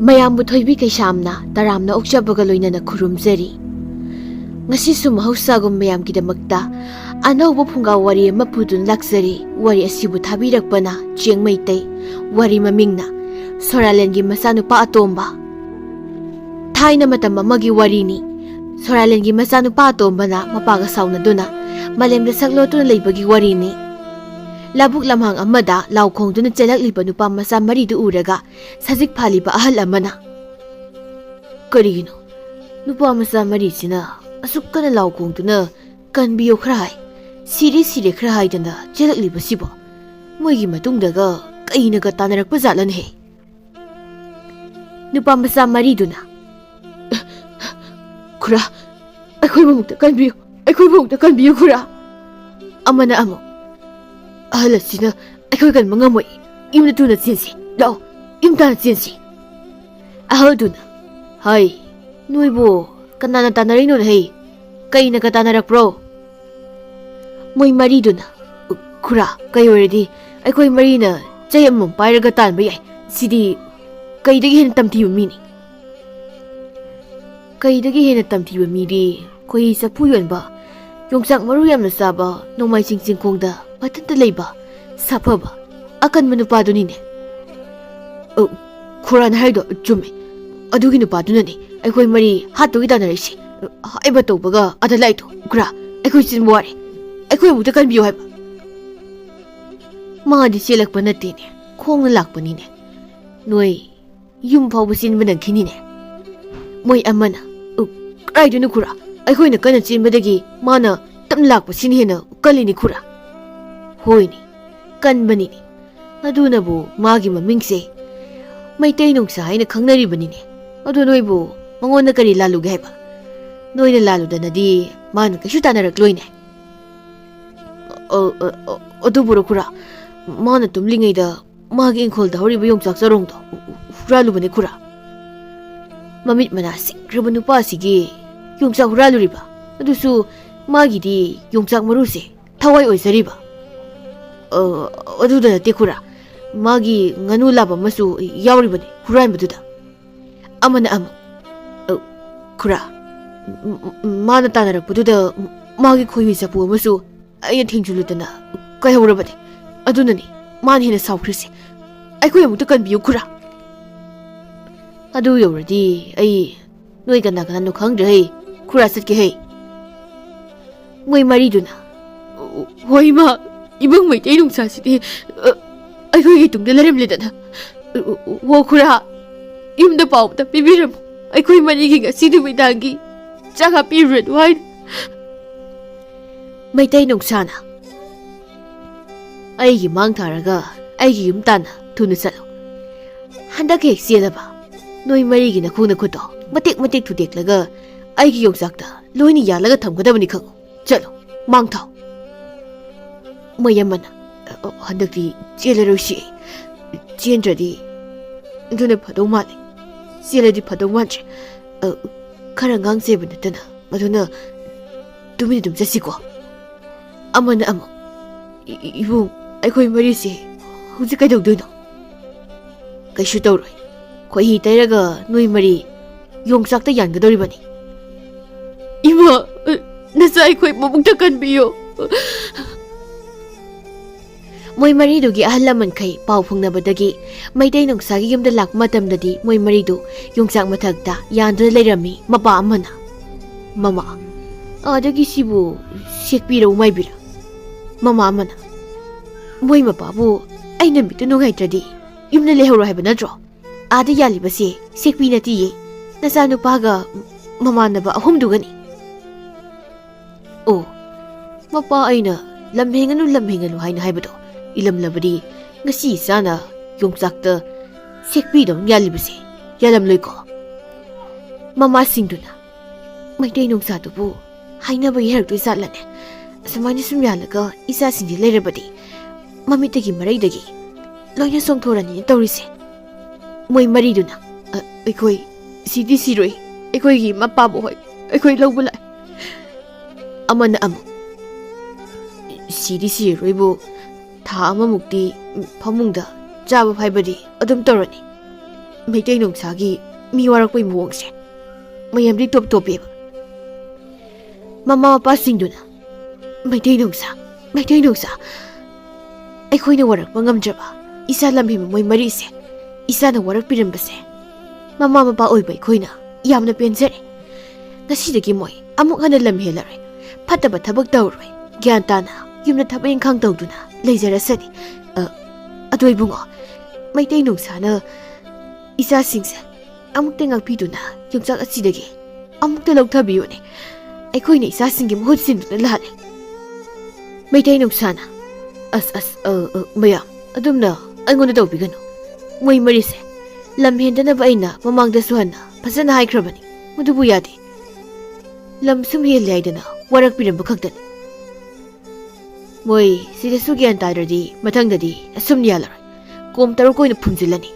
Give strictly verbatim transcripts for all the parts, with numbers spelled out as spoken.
ꯃꯌꯥꯝꯕꯨ ꯊꯣꯏꯕꯤ ꯀꯩꯁꯥꯝꯅ ꯇꯔꯥꯝꯅ ꯑꯣꯛꯆꯕꯒ ꯂꯣꯏꯅꯅ ꯈꯨꯔꯨꯝꯖꯔꯤ꯫ ꯉꯁꯤꯁꯨ ꯃꯍꯧꯁꯥꯒꯨꯝ ꯃꯌꯥꯝꯒꯤꯗꯃꯛꯇ ꯑꯅꯧꯕ ꯐꯨꯡꯒꯥ ꯋꯥꯔꯤ ꯑꯃ ꯄꯨꯗꯨꯅ ꯂꯥꯛꯆꯔꯤ꯫ ꯋꯥꯔꯤ ꯑꯁꯤꯕꯨ ꯊꯥꯕꯤꯔꯛꯄꯅ ꯆꯦꯡ ꯃꯩꯇꯩ꯫ ꯋꯥꯔꯤ ꯃꯃꯤꯡꯅ ꯁꯣꯔꯥꯂꯦꯟꯒꯤ ꯃꯆꯥꯅꯨꯄꯥ ꯑꯇꯣꯝꯕ꯫ ꯊꯥꯏꯅ ꯃꯇꯝ ꯑꯃꯒꯤ ꯋꯥꯔꯤꯅꯤ꯫ ꯁꯣꯔꯥꯂꯦꯟꯒꯤ ꯃꯆꯥꯅꯨꯄꯥ ꯑꯇꯣꯝꯕꯅ ꯃꯄꯥꯒ ꯁꯥꯎꯅꯗꯨꯅ ꯃꯥꯂꯦꯝꯗ ꯁꯛ ꯂꯣꯠꯇꯨꯅ ꯂꯩꯕꯒꯤ ꯋꯥꯔꯤꯅꯤ꯫ ꯂꯧꯕꯨꯛ ꯂꯝꯍꯥꯡ ꯑꯃꯗ ꯂꯥꯎ ꯈꯣꯡꯗꯨꯅ ꯆꯦꯜꯂꯛꯂꯤꯕ ꯅꯨꯄꯥ ꯃꯆꯥ ꯃꯔꯤꯗꯨ ꯎꯔꯒ ꯁꯖꯤꯛ ꯐꯥꯜꯂꯤꯕ ꯑꯍꯜ ꯑꯃꯅ, "ꯀꯔꯤꯒꯤꯅꯣ ꯅꯨꯄꯥ ꯃꯆꯥ ꯃꯔꯤꯁꯤꯅ ꯑꯁꯨꯛ ꯀꯟꯅ ꯂꯥꯎ ꯈꯣꯡꯗꯨꯅ 'ꯀꯟꯕꯤꯌꯨ' ꯈꯔ ꯍꯥꯏ, 'ꯁꯤꯔꯦ, ꯁꯤꯔꯦ' ꯈꯔ ꯍꯥꯏꯗꯅ ꯆꯦꯜꯂꯛꯂꯤꯕꯁꯤꯕꯣ? ꯃꯣꯏꯒꯤ ꯃꯇꯨꯡꯗꯒ ꯀꯩꯅꯒ ꯇꯥꯟꯅꯔꯛꯄ ꯖꯥꯠꯂꯅꯦꯍꯦ?" ꯅꯨꯄꯥ ꯃꯆꯥ ꯃꯔꯤꯗꯨꯅ, "ꯈꯨꯔꯥ, ꯑꯩꯈꯣꯏꯕꯨ ꯑꯃꯨꯛꯇ ꯀꯟꯕꯤꯌꯨ, ꯑꯩꯈꯣꯏꯕꯨ ꯑꯃꯨꯛꯇ ꯀꯟꯕꯤꯌꯨ ꯈꯨꯔꯥ!" ꯑꯃꯅ ꯑꯃꯨꯛ, "ꯑꯍꯜ ꯑꯁꯤꯅ ꯑꯩꯈꯣꯏ ꯀꯟꯕ ꯉꯝꯃꯣꯏ, ꯌꯨꯝꯗ ꯊꯨꯅ ꯆꯦꯟꯁꯤ, ꯂꯥꯛꯑꯣ, ꯌꯨꯝ ꯇꯥꯟꯅ ꯆꯦꯟꯁꯤ!" ꯑꯍꯜꯗꯨꯅ, "ꯍꯩ, ꯅꯣꯏꯕꯨ ꯀꯅꯥꯅ ꯇꯥꯟꯅꯔꯤꯅꯣꯅꯦ ꯍꯩ? ꯀꯩꯅꯒ ꯇꯥꯟꯅꯔꯛꯄ꯭ꯔꯣ?" ꯃꯣꯏ ꯃꯔꯤꯗꯨꯅ, "ꯈꯨꯔꯥ, ꯀꯩ ꯑꯣꯏꯔꯗꯤ ꯑꯩꯈꯣꯏ ꯃꯔꯤꯅ ꯆꯩ ꯑꯃꯃꯝ ꯄꯥꯏꯔꯒ ꯇꯥꯟꯕ ꯌꯥꯏ꯫ ꯁꯤꯗꯤ ꯀꯩꯗꯒꯤ ꯍꯦꯟꯅ ꯇꯝꯊꯤꯕ ꯃꯤꯅꯤ?" ꯀꯩꯗꯒꯤ ꯍꯦꯟꯅ ꯇꯝꯊꯤꯕ ꯃꯤꯗꯤ ꯈꯣꯏꯍꯤ ꯆꯐꯨ ꯌꯣꯟꯕ, ꯌꯣꯡꯆꯥꯛ ꯃꯔꯨ ꯌꯥꯝꯅ ꯆꯥꯕ, ꯅꯣꯡꯃꯥꯏꯖꯤꯡ ꯆꯤꯡꯈꯣꯡꯗ ꯃꯊꯟꯇ ꯂꯩꯕ, ꯁꯥꯐꯕ, ꯑꯀꯟꯕ ꯅꯨꯄꯥꯗꯨꯅꯤꯅꯦ꯫ ꯑ, ꯈꯨꯔꯥꯅ ꯍꯥꯏꯗꯣ ꯆꯨꯝꯃꯦ꯫ ꯑꯗꯨꯒꯤ ꯅꯨꯄꯥꯗꯨꯅꯅꯦ ꯑꯩꯈꯣꯏ ꯃꯔꯤ ꯍꯥꯠꯇꯧꯒꯤ ꯇꯥꯟꯅꯔꯛꯏꯁꯦ꯫ ꯍꯥꯏꯕ ꯇꯧꯕꯒ ꯑꯗ ꯂꯥꯛꯏꯗꯣ, ꯈꯨꯔꯥ, ꯑꯩꯈꯣꯏ ꯆꯤꯟꯕ ꯋꯥꯔꯦ꯫ ꯑꯩꯈꯣꯏ ꯑꯃꯨꯛꯇ ꯀꯟꯕꯤꯌꯨ ꯍꯥꯏꯕ꯫ ꯃꯥꯗꯤ ꯆꯦꯜꯂꯛꯄ ꯅꯠꯇꯦꯅꯦ, ꯈꯣꯡꯅ ꯂꯥꯛꯄꯅꯤꯅꯦ꯫ ꯅꯣꯏ ꯌꯨꯝ ꯐꯥꯎꯕ ꯆꯦꯟꯕ ꯅꯪꯈꯤꯅꯤꯅꯦ꯫ ꯃꯣꯏ ꯑꯃꯅ, "ꯎ, ꯀꯗꯥꯏꯗꯅꯣ ꯈꯨꯔꯥ? ꯑꯩꯈꯣꯏꯅ ꯀꯟꯅ ꯆꯦꯟꯕꯗꯒꯤ ꯃꯥꯅ ꯇꯞꯅ ꯂꯥꯛꯄꯁꯤꯅ ꯍꯦꯟꯅ ꯀꯜꯂꯤꯅꯤ ꯈꯨꯔꯥ꯫" ꯍꯣꯏꯅꯦ, ꯀꯟꯕꯅꯤꯅꯦ꯫ ꯑꯗꯨꯅꯕꯨ ꯃꯥꯒꯤ ꯃꯃꯤꯡꯁꯦ ꯃꯩꯇꯩ ꯅꯨꯡꯁꯥ ꯍꯥꯏꯅ ꯈꯪꯅꯔꯤꯕꯅꯤꯅꯦ꯫ ꯑꯗꯨ ꯅꯣꯏꯕꯨ ꯃꯉꯣꯟꯗ ꯀꯔꯤ ꯂꯥꯜꯂꯨꯒꯦ ꯍꯥꯏꯕ? ꯅꯣꯏꯅ ꯂꯥꯜꯂꯨꯗꯅꯗꯤ ꯃꯥꯅ ꯀꯩꯁꯨ ꯇꯥꯟꯅꯔꯛꯂꯣꯏꯅꯦ꯫ ꯑ, ꯑ, ꯑ, ꯑꯗꯨꯕꯨꯔꯣ ꯈꯨꯔꯥ, ꯃꯥꯅ ꯇꯨꯝꯂꯤꯉꯩꯗ ꯃꯥꯒꯤ ꯏꯪꯈꯣꯜꯗ ꯍꯧꯔꯤꯕ ꯌꯣꯡꯆꯥꯛ ꯆꯔꯣꯡꯗꯣ ꯍꯨꯔꯥꯜꯂꯨꯕꯅꯦ ꯈꯨꯔꯥ꯫ ꯃꯃꯤꯠ ꯃꯅꯥ ꯁꯤꯡꯈ꯭ꯔꯕ ꯅꯨꯄꯥ ꯑꯁꯤꯒꯤ ꯌꯣꯡꯆꯥꯛ ꯍꯨꯔꯥꯜꯂꯨꯔꯤꯕ, ꯑꯗꯨꯁꯨ ꯃꯥꯒꯤꯗꯤ ꯌꯣꯡꯆꯥꯛ ꯃꯔꯨꯁꯦ ꯊꯋꯥꯏ ꯑꯣꯏꯖꯔꯤꯕ꯫ ꯑ, ꯑꯗꯨꯗ ꯅꯠꯇꯦ ꯈꯨꯔꯥ, ꯃꯥꯒꯤ ꯉꯥꯅꯨ ꯂꯥꯕ ꯑꯃꯁꯨ ꯌꯥꯎꯔꯤꯕꯅꯤ ꯍꯨꯔꯥꯟꯕꯗꯨꯗ꯫ ꯑꯃꯅ ꯑꯃꯨꯛ, "ꯑ, ꯈꯨꯔꯥ, ꯃ-, ꯃ-, ꯃꯥꯅ ꯇꯥꯟꯅꯔꯛꯄꯗꯨꯗ ꯃꯥꯒꯤ ꯈꯣꯏꯍꯨꯏ ꯆꯐꯨ ꯑꯃꯁꯨ ꯑꯩꯅ ꯊꯦꯡꯖꯤꯜꯂꯨꯗꯅ ꯀꯥꯏꯍꯧꯔꯕꯅꯤ꯫ ꯑꯗꯨꯅꯅꯤ ꯃꯥꯅ ꯍꯦꯟꯅ ꯁꯥꯎꯈ꯭ꯔꯤꯁꯦ꯫ ꯑꯩꯈꯣꯏ ꯑꯃꯨꯛꯇ ꯀꯟꯕꯤꯌꯨ ꯈꯨꯔꯥ꯫ ꯑꯗꯨ ꯌꯧꯔꯗꯤ ꯑꯩ ꯅꯣꯏ ꯀꯅꯥ ꯀꯅꯥꯅꯣ ꯈꯪꯗ꯭ꯔꯦ ꯍꯩ꯫ ꯈꯨꯔꯥ ꯆꯠꯀꯦ ꯍꯩ꯫" ꯃꯣꯏ ꯃꯔꯤꯗꯨꯅ, "ꯍꯣꯏ ꯏꯃꯥ, ꯏꯕꯨꯡ ꯃꯩꯇꯩ ꯅꯨꯡꯁꯥꯁꯤꯗꯤ, ꯑ, ꯑꯩꯈꯣꯏꯒꯤ ꯇꯨꯡꯗ ꯂꯩꯔꯝꯂꯦꯗꯅ꯫ ꯍꯣ ꯈꯨꯔꯥ, ꯌꯨꯝꯗ ꯄꯥꯎ ꯑꯝꯇ ꯄꯤꯕꯤꯔꯝꯃꯨ꯫ ꯑꯩꯈꯣꯏ ꯃꯔꯤꯒꯤ ꯉꯁꯤ ꯅꯨꯃꯤꯗꯥꯡꯒꯤ ꯆꯥꯛ ꯍꯥꯞꯄꯤꯔꯨꯔꯅꯨ ꯍꯥꯏꯅ꯫" ꯃꯩꯇꯩ ꯅꯨꯡꯁꯥꯅ, "ꯑꯩꯒꯤ ꯃꯥꯡ ꯊꯥꯔꯒ ꯑꯩꯒꯤ ꯌꯨꯝ ꯇꯥꯟꯅ ꯊꯨꯅ ꯆꯠꯂꯨ꯫ ꯍꯟꯗꯛ ꯍꯦꯛ ꯆꯦꯜꯂꯕ ꯅꯣꯏ ꯃꯔꯤꯒꯤ ꯅꯈꯣꯡ ꯅꯈꯨꯠꯇꯣ ꯃꯇꯦꯛ ꯃꯇꯦꯛ ꯊꯨꯗꯦꯛꯂꯒ ꯑꯩꯒꯤ ꯌꯣꯡꯆꯥꯛꯇ ꯂꯣꯏꯅ ꯌꯥꯜꯂꯒ ꯊꯝꯒꯗꯕꯅꯤ ꯈꯪꯉꯨ꯫ ꯆꯠꯂꯨ, ꯃꯥꯡ ꯊꯥꯎ꯫" ꯃꯣꯏ ꯑꯃꯅ, "ꯑ, ꯍꯟꯗꯛꯇꯤ ꯆꯦꯜꯂꯔꯣꯏꯁꯤ꯫ ꯆꯦꯟꯗ꯭ꯔꯗꯤ ꯑꯗꯨꯅ ꯐꯗꯧ ꯃꯥꯜꯂꯦ꯫ ꯆꯦꯜꯂꯗꯤ ꯐꯗꯧ ꯃꯥꯟꯗ꯭ꯔꯦ꯫ ꯑ, ꯈꯔ ꯉꯥꯡ ꯆꯩꯕ ꯅꯠꯇꯅ ꯃꯗꯨꯅ ꯇꯨꯃꯤꯟꯅ ꯑꯗꯨꯝ ꯆꯠꯁꯤꯀꯣ꯫" ꯑꯃꯅ ꯑꯃꯨꯛ, "ꯏ-, ꯏ-, ꯏꯕꯨꯡ, ꯑꯩꯈꯣꯏ ꯃꯔꯤꯁꯦ ꯍꯧꯖꯤꯛ ꯀꯩꯗꯧꯗꯣꯏꯅꯣ?" "ꯀꯩꯁꯨ ꯇꯧꯔꯣꯏ꯫ ꯈꯣꯏꯍꯤ ꯇꯩꯔꯒ ꯅꯣꯏ ꯃꯔꯤ ꯌꯣꯡꯆꯥꯛꯇ ꯌꯥꯟꯒꯗꯧꯔꯤꯕꯅꯤ꯫" "ꯏꯃꯥ, ꯅꯆꯥ ꯑꯩꯈꯣꯏ ꯃꯕꯨꯛꯇ ꯀꯟꯕꯤꯌꯨ꯫" ꯃꯣꯏ ꯃꯔꯤꯗꯨꯒꯤ ꯑꯍꯜ ꯂꯃꯟꯈꯩ ꯄꯥꯎ ꯐꯥꯎꯅꯕꯗꯒꯤ ꯃꯩꯇꯩ ꯅꯨꯡꯁꯥꯒꯤ ꯌꯨꯝꯗ ꯂꯥꯛꯄ ꯃꯇꯝꯗꯗꯤ ꯃꯣꯏ ꯃꯔꯤꯗꯨ ꯌꯣꯡꯆꯥꯛ ꯃꯊꯛꯇ ꯌꯥꯟꯗꯨꯅ ꯂꯩꯔꯝꯃꯤ꯫ ꯃꯄꯥ ꯑꯃꯅ, "ꯃꯃꯥ, ꯑꯗꯒꯤ ꯁꯤꯕꯨ ꯁꯦꯛꯄꯤꯔ ꯃꯥꯏꯕꯤꯔ?" ꯃꯃꯥ ꯑꯃꯅ, "ꯃꯣꯏ ꯃꯄꯥꯕꯨ ꯑꯩꯅ ꯃꯤꯠꯇ ꯅꯨꯡꯉꯥꯏꯇ꯭ꯔꯗꯤ ꯌꯨꯝꯗ ꯂꯩꯍꯧꯔꯣ ꯍꯥꯏꯕ ꯅꯠꯇ꯭ꯔꯣ? ꯑꯥꯗ ꯌꯥꯜꯂꯤꯕꯁꯦ ꯁꯦꯛꯄꯤ ꯅꯠꯇꯤꯌꯦ, ꯅꯆꯥꯅꯨꯄꯥꯒ ꯃꯃꯥꯟꯅꯕ ꯑꯍꯨꯝꯗꯨꯒꯅꯤ꯫" "ꯑꯣ, ꯃꯄꯥ ꯑꯩꯅ ꯂꯝ ꯍꯦꯟꯒꯅꯨ, ꯂꯝ ꯍꯦꯟꯒꯅꯨ ꯍꯥꯏꯅ ꯍꯥꯏꯕꯗꯣ ꯏꯂꯝꯂꯕꯗꯤ ꯉꯁꯤ ꯏꯆꯥꯅ ꯌꯣꯡꯆꯥꯛꯇ ꯁꯦꯛꯄꯤꯗꯧꯅ ꯌꯥꯜꯂꯤꯕꯁꯦ ꯌꯥꯜꯂꯝꯂꯣꯏꯀꯣ?" ꯃꯃꯥꯁꯤꯡꯗꯨꯅ, "ꯃꯩꯇꯩ ꯅꯨꯡꯁꯥꯗꯨꯕꯨ ꯍꯥꯏꯅꯕ ꯌꯥꯔꯛꯇꯣꯏ ꯖꯥꯠꯂꯅꯦ? ꯑꯁꯨꯃꯥꯏꯅ ꯁꯨꯝ ꯌꯥꯜꯂꯒ ꯏꯆꯥꯁꯤꯡꯁꯤ ꯂꯩꯔꯕꯗꯤ ꯃꯃꯤꯠꯇꯒꯤ ꯃꯔꯩꯗꯒꯤ ꯂꯣꯏꯅ ꯆꯣꯡꯊꯣꯔꯅꯤꯅ ꯇꯧꯔꯤꯁꯦ꯫" ꯃꯣꯏ ꯃꯔꯤꯗꯨꯅ, "ꯑ, ꯑꯩꯈꯣꯏ ꯁꯤꯗꯤ ꯁꯤꯔꯣꯏ, ꯑꯩꯈꯣꯏꯒꯤ ꯃꯄꯥꯕꯨ ꯍꯣꯏ ꯑꯩꯈꯣꯏ ꯂꯧꯕ ꯂꯥꯛꯑꯦ꯫" ꯑꯃꯅ ꯑꯃꯨꯛ, "ꯁꯤꯗꯤ ꯁꯤꯔꯔꯣꯏꯕꯨ, ꯊꯥ ꯑꯃꯃꯨꯛꯇꯤ ꯐꯃꯨꯡꯗ ꯆꯥꯕ ꯐꯥꯏꯕꯗꯤ ꯑꯗꯨꯝ ꯇꯧꯔꯅꯤ꯫ ꯃꯩꯇꯩ ꯅꯨꯡꯁꯥꯒꯤ ꯃꯤ ꯋꯥꯔꯛꯄꯩ ꯃꯑꯣꯡꯁꯦ ꯃꯌꯥꯝꯗꯤ ꯇꯣꯞ ꯇꯣꯞꯄꯦꯕ꯫ ꯃꯃꯥ ꯃꯄꯥꯁꯤꯡꯗꯨꯅ, "ꯃꯩꯇꯩ ꯅꯨꯡꯁꯥ, ꯃꯩꯇꯩ ꯅꯨꯡꯁꯥ, ꯑꯩꯈꯣꯏꯅ ꯋꯥꯔꯛꯄ ꯉꯝꯗ꯭ꯔꯕ ꯏꯆꯥ ꯂꯝꯍꯦꯟꯕ ꯃꯣꯏ ꯃꯔꯤꯁꯦ ꯏꯆꯥꯅ ꯋꯥꯔꯛꯄꯤꯔꯝꯕꯁꯦ ꯃꯃꯥ ꯃꯄꯥ ꯑꯣꯏꯕ ꯑꯩꯈꯣꯏꯅ ꯌꯥꯝꯅ ꯄꯦꯟꯖꯔꯦ꯫ ꯉꯁꯤꯗꯒꯤ ꯃꯣꯏ ꯑꯃꯨꯛ ꯍꯟꯅ ꯂꯝ ꯍꯦꯜꯂꯔꯣꯏ, ꯐꯠꯇꯕ ꯊꯕꯛ ꯇꯧꯔꯣꯏ, ꯒ꯭ꯌꯥꯟ ꯇꯥꯅ ꯌꯨꯝꯗ ꯊꯕꯛ ꯏꯪꯈꯥꯡ ꯇꯧꯗꯨꯅ ꯂꯩꯖꯔꯁꯅꯤ꯫ ꯑ, ꯑꯗꯣ ꯏꯕꯨꯡꯉꯣ, ꯃꯩꯇꯩ ꯅꯨꯡꯁꯥꯅ ꯏꯆꯥꯁꯤꯡꯁꯦ ꯑꯃꯨꯛꯇ ꯉꯥꯛꯄꯤꯗꯨꯅ ꯌꯣꯡꯆꯥꯛ ꯑꯁꯤꯗꯒꯤ ꯑꯃꯨꯛꯇ ꯂꯧꯊꯕꯤꯌꯨꯅꯦ꯫ ꯑꯩꯈꯣꯏꯅ ꯏꯆꯥꯁꯤꯡꯒꯤ ꯃꯍꯨꯠ ꯁꯤꯟꯗꯨꯅ ꯂꯥꯜꯂꯦ꯫" ꯃꯩꯇꯩ ꯅꯨꯡꯁꯥꯅ, "ꯑꯁ, ꯑꯁ, ꯑ, ꯑ, ꯃꯌꯥꯝ, ꯑꯗꯨꯝꯅ ꯑꯩꯉꯣꯟꯗ ꯇꯧꯕꯤꯒꯅꯨ꯫ ꯃꯣꯏ ꯃꯔꯤꯁꯦ ꯂꯝ ꯍꯦꯟꯗꯅꯕ ꯑꯩꯅ ꯃꯃꯥꯡꯗꯁꯨ ꯍꯟꯅ ꯐꯖꯅ ꯍꯥꯏꯈ꯭ꯔꯕꯅꯤ꯫ ꯃꯗꯨꯕꯨ ꯌꯥꯗꯦ꯫ ꯂꯝ ꯁꯨꯝ ꯍꯦꯜꯂꯦ ꯍꯥꯏꯗꯅ ꯋꯥꯔꯛꯄꯤꯔꯝꯕ ꯈꯛꯇꯅꯤ꯫ ꯃꯣꯏ ꯁꯤꯗꯁꯨ ꯒ꯭ꯌꯥꯟ ꯇꯥꯗ꯭ꯔꯗꯤ ꯃꯊꯪꯗꯗꯤ ꯑꯁꯨꯝ ꯌꯥꯜꯂꯔꯣꯏ꯫ ꯀꯣꯝ ꯇꯔꯨꯛ ꯑꯣꯏꯅ ꯐꯨꯝꯖꯤꯜꯂꯅꯤ꯫"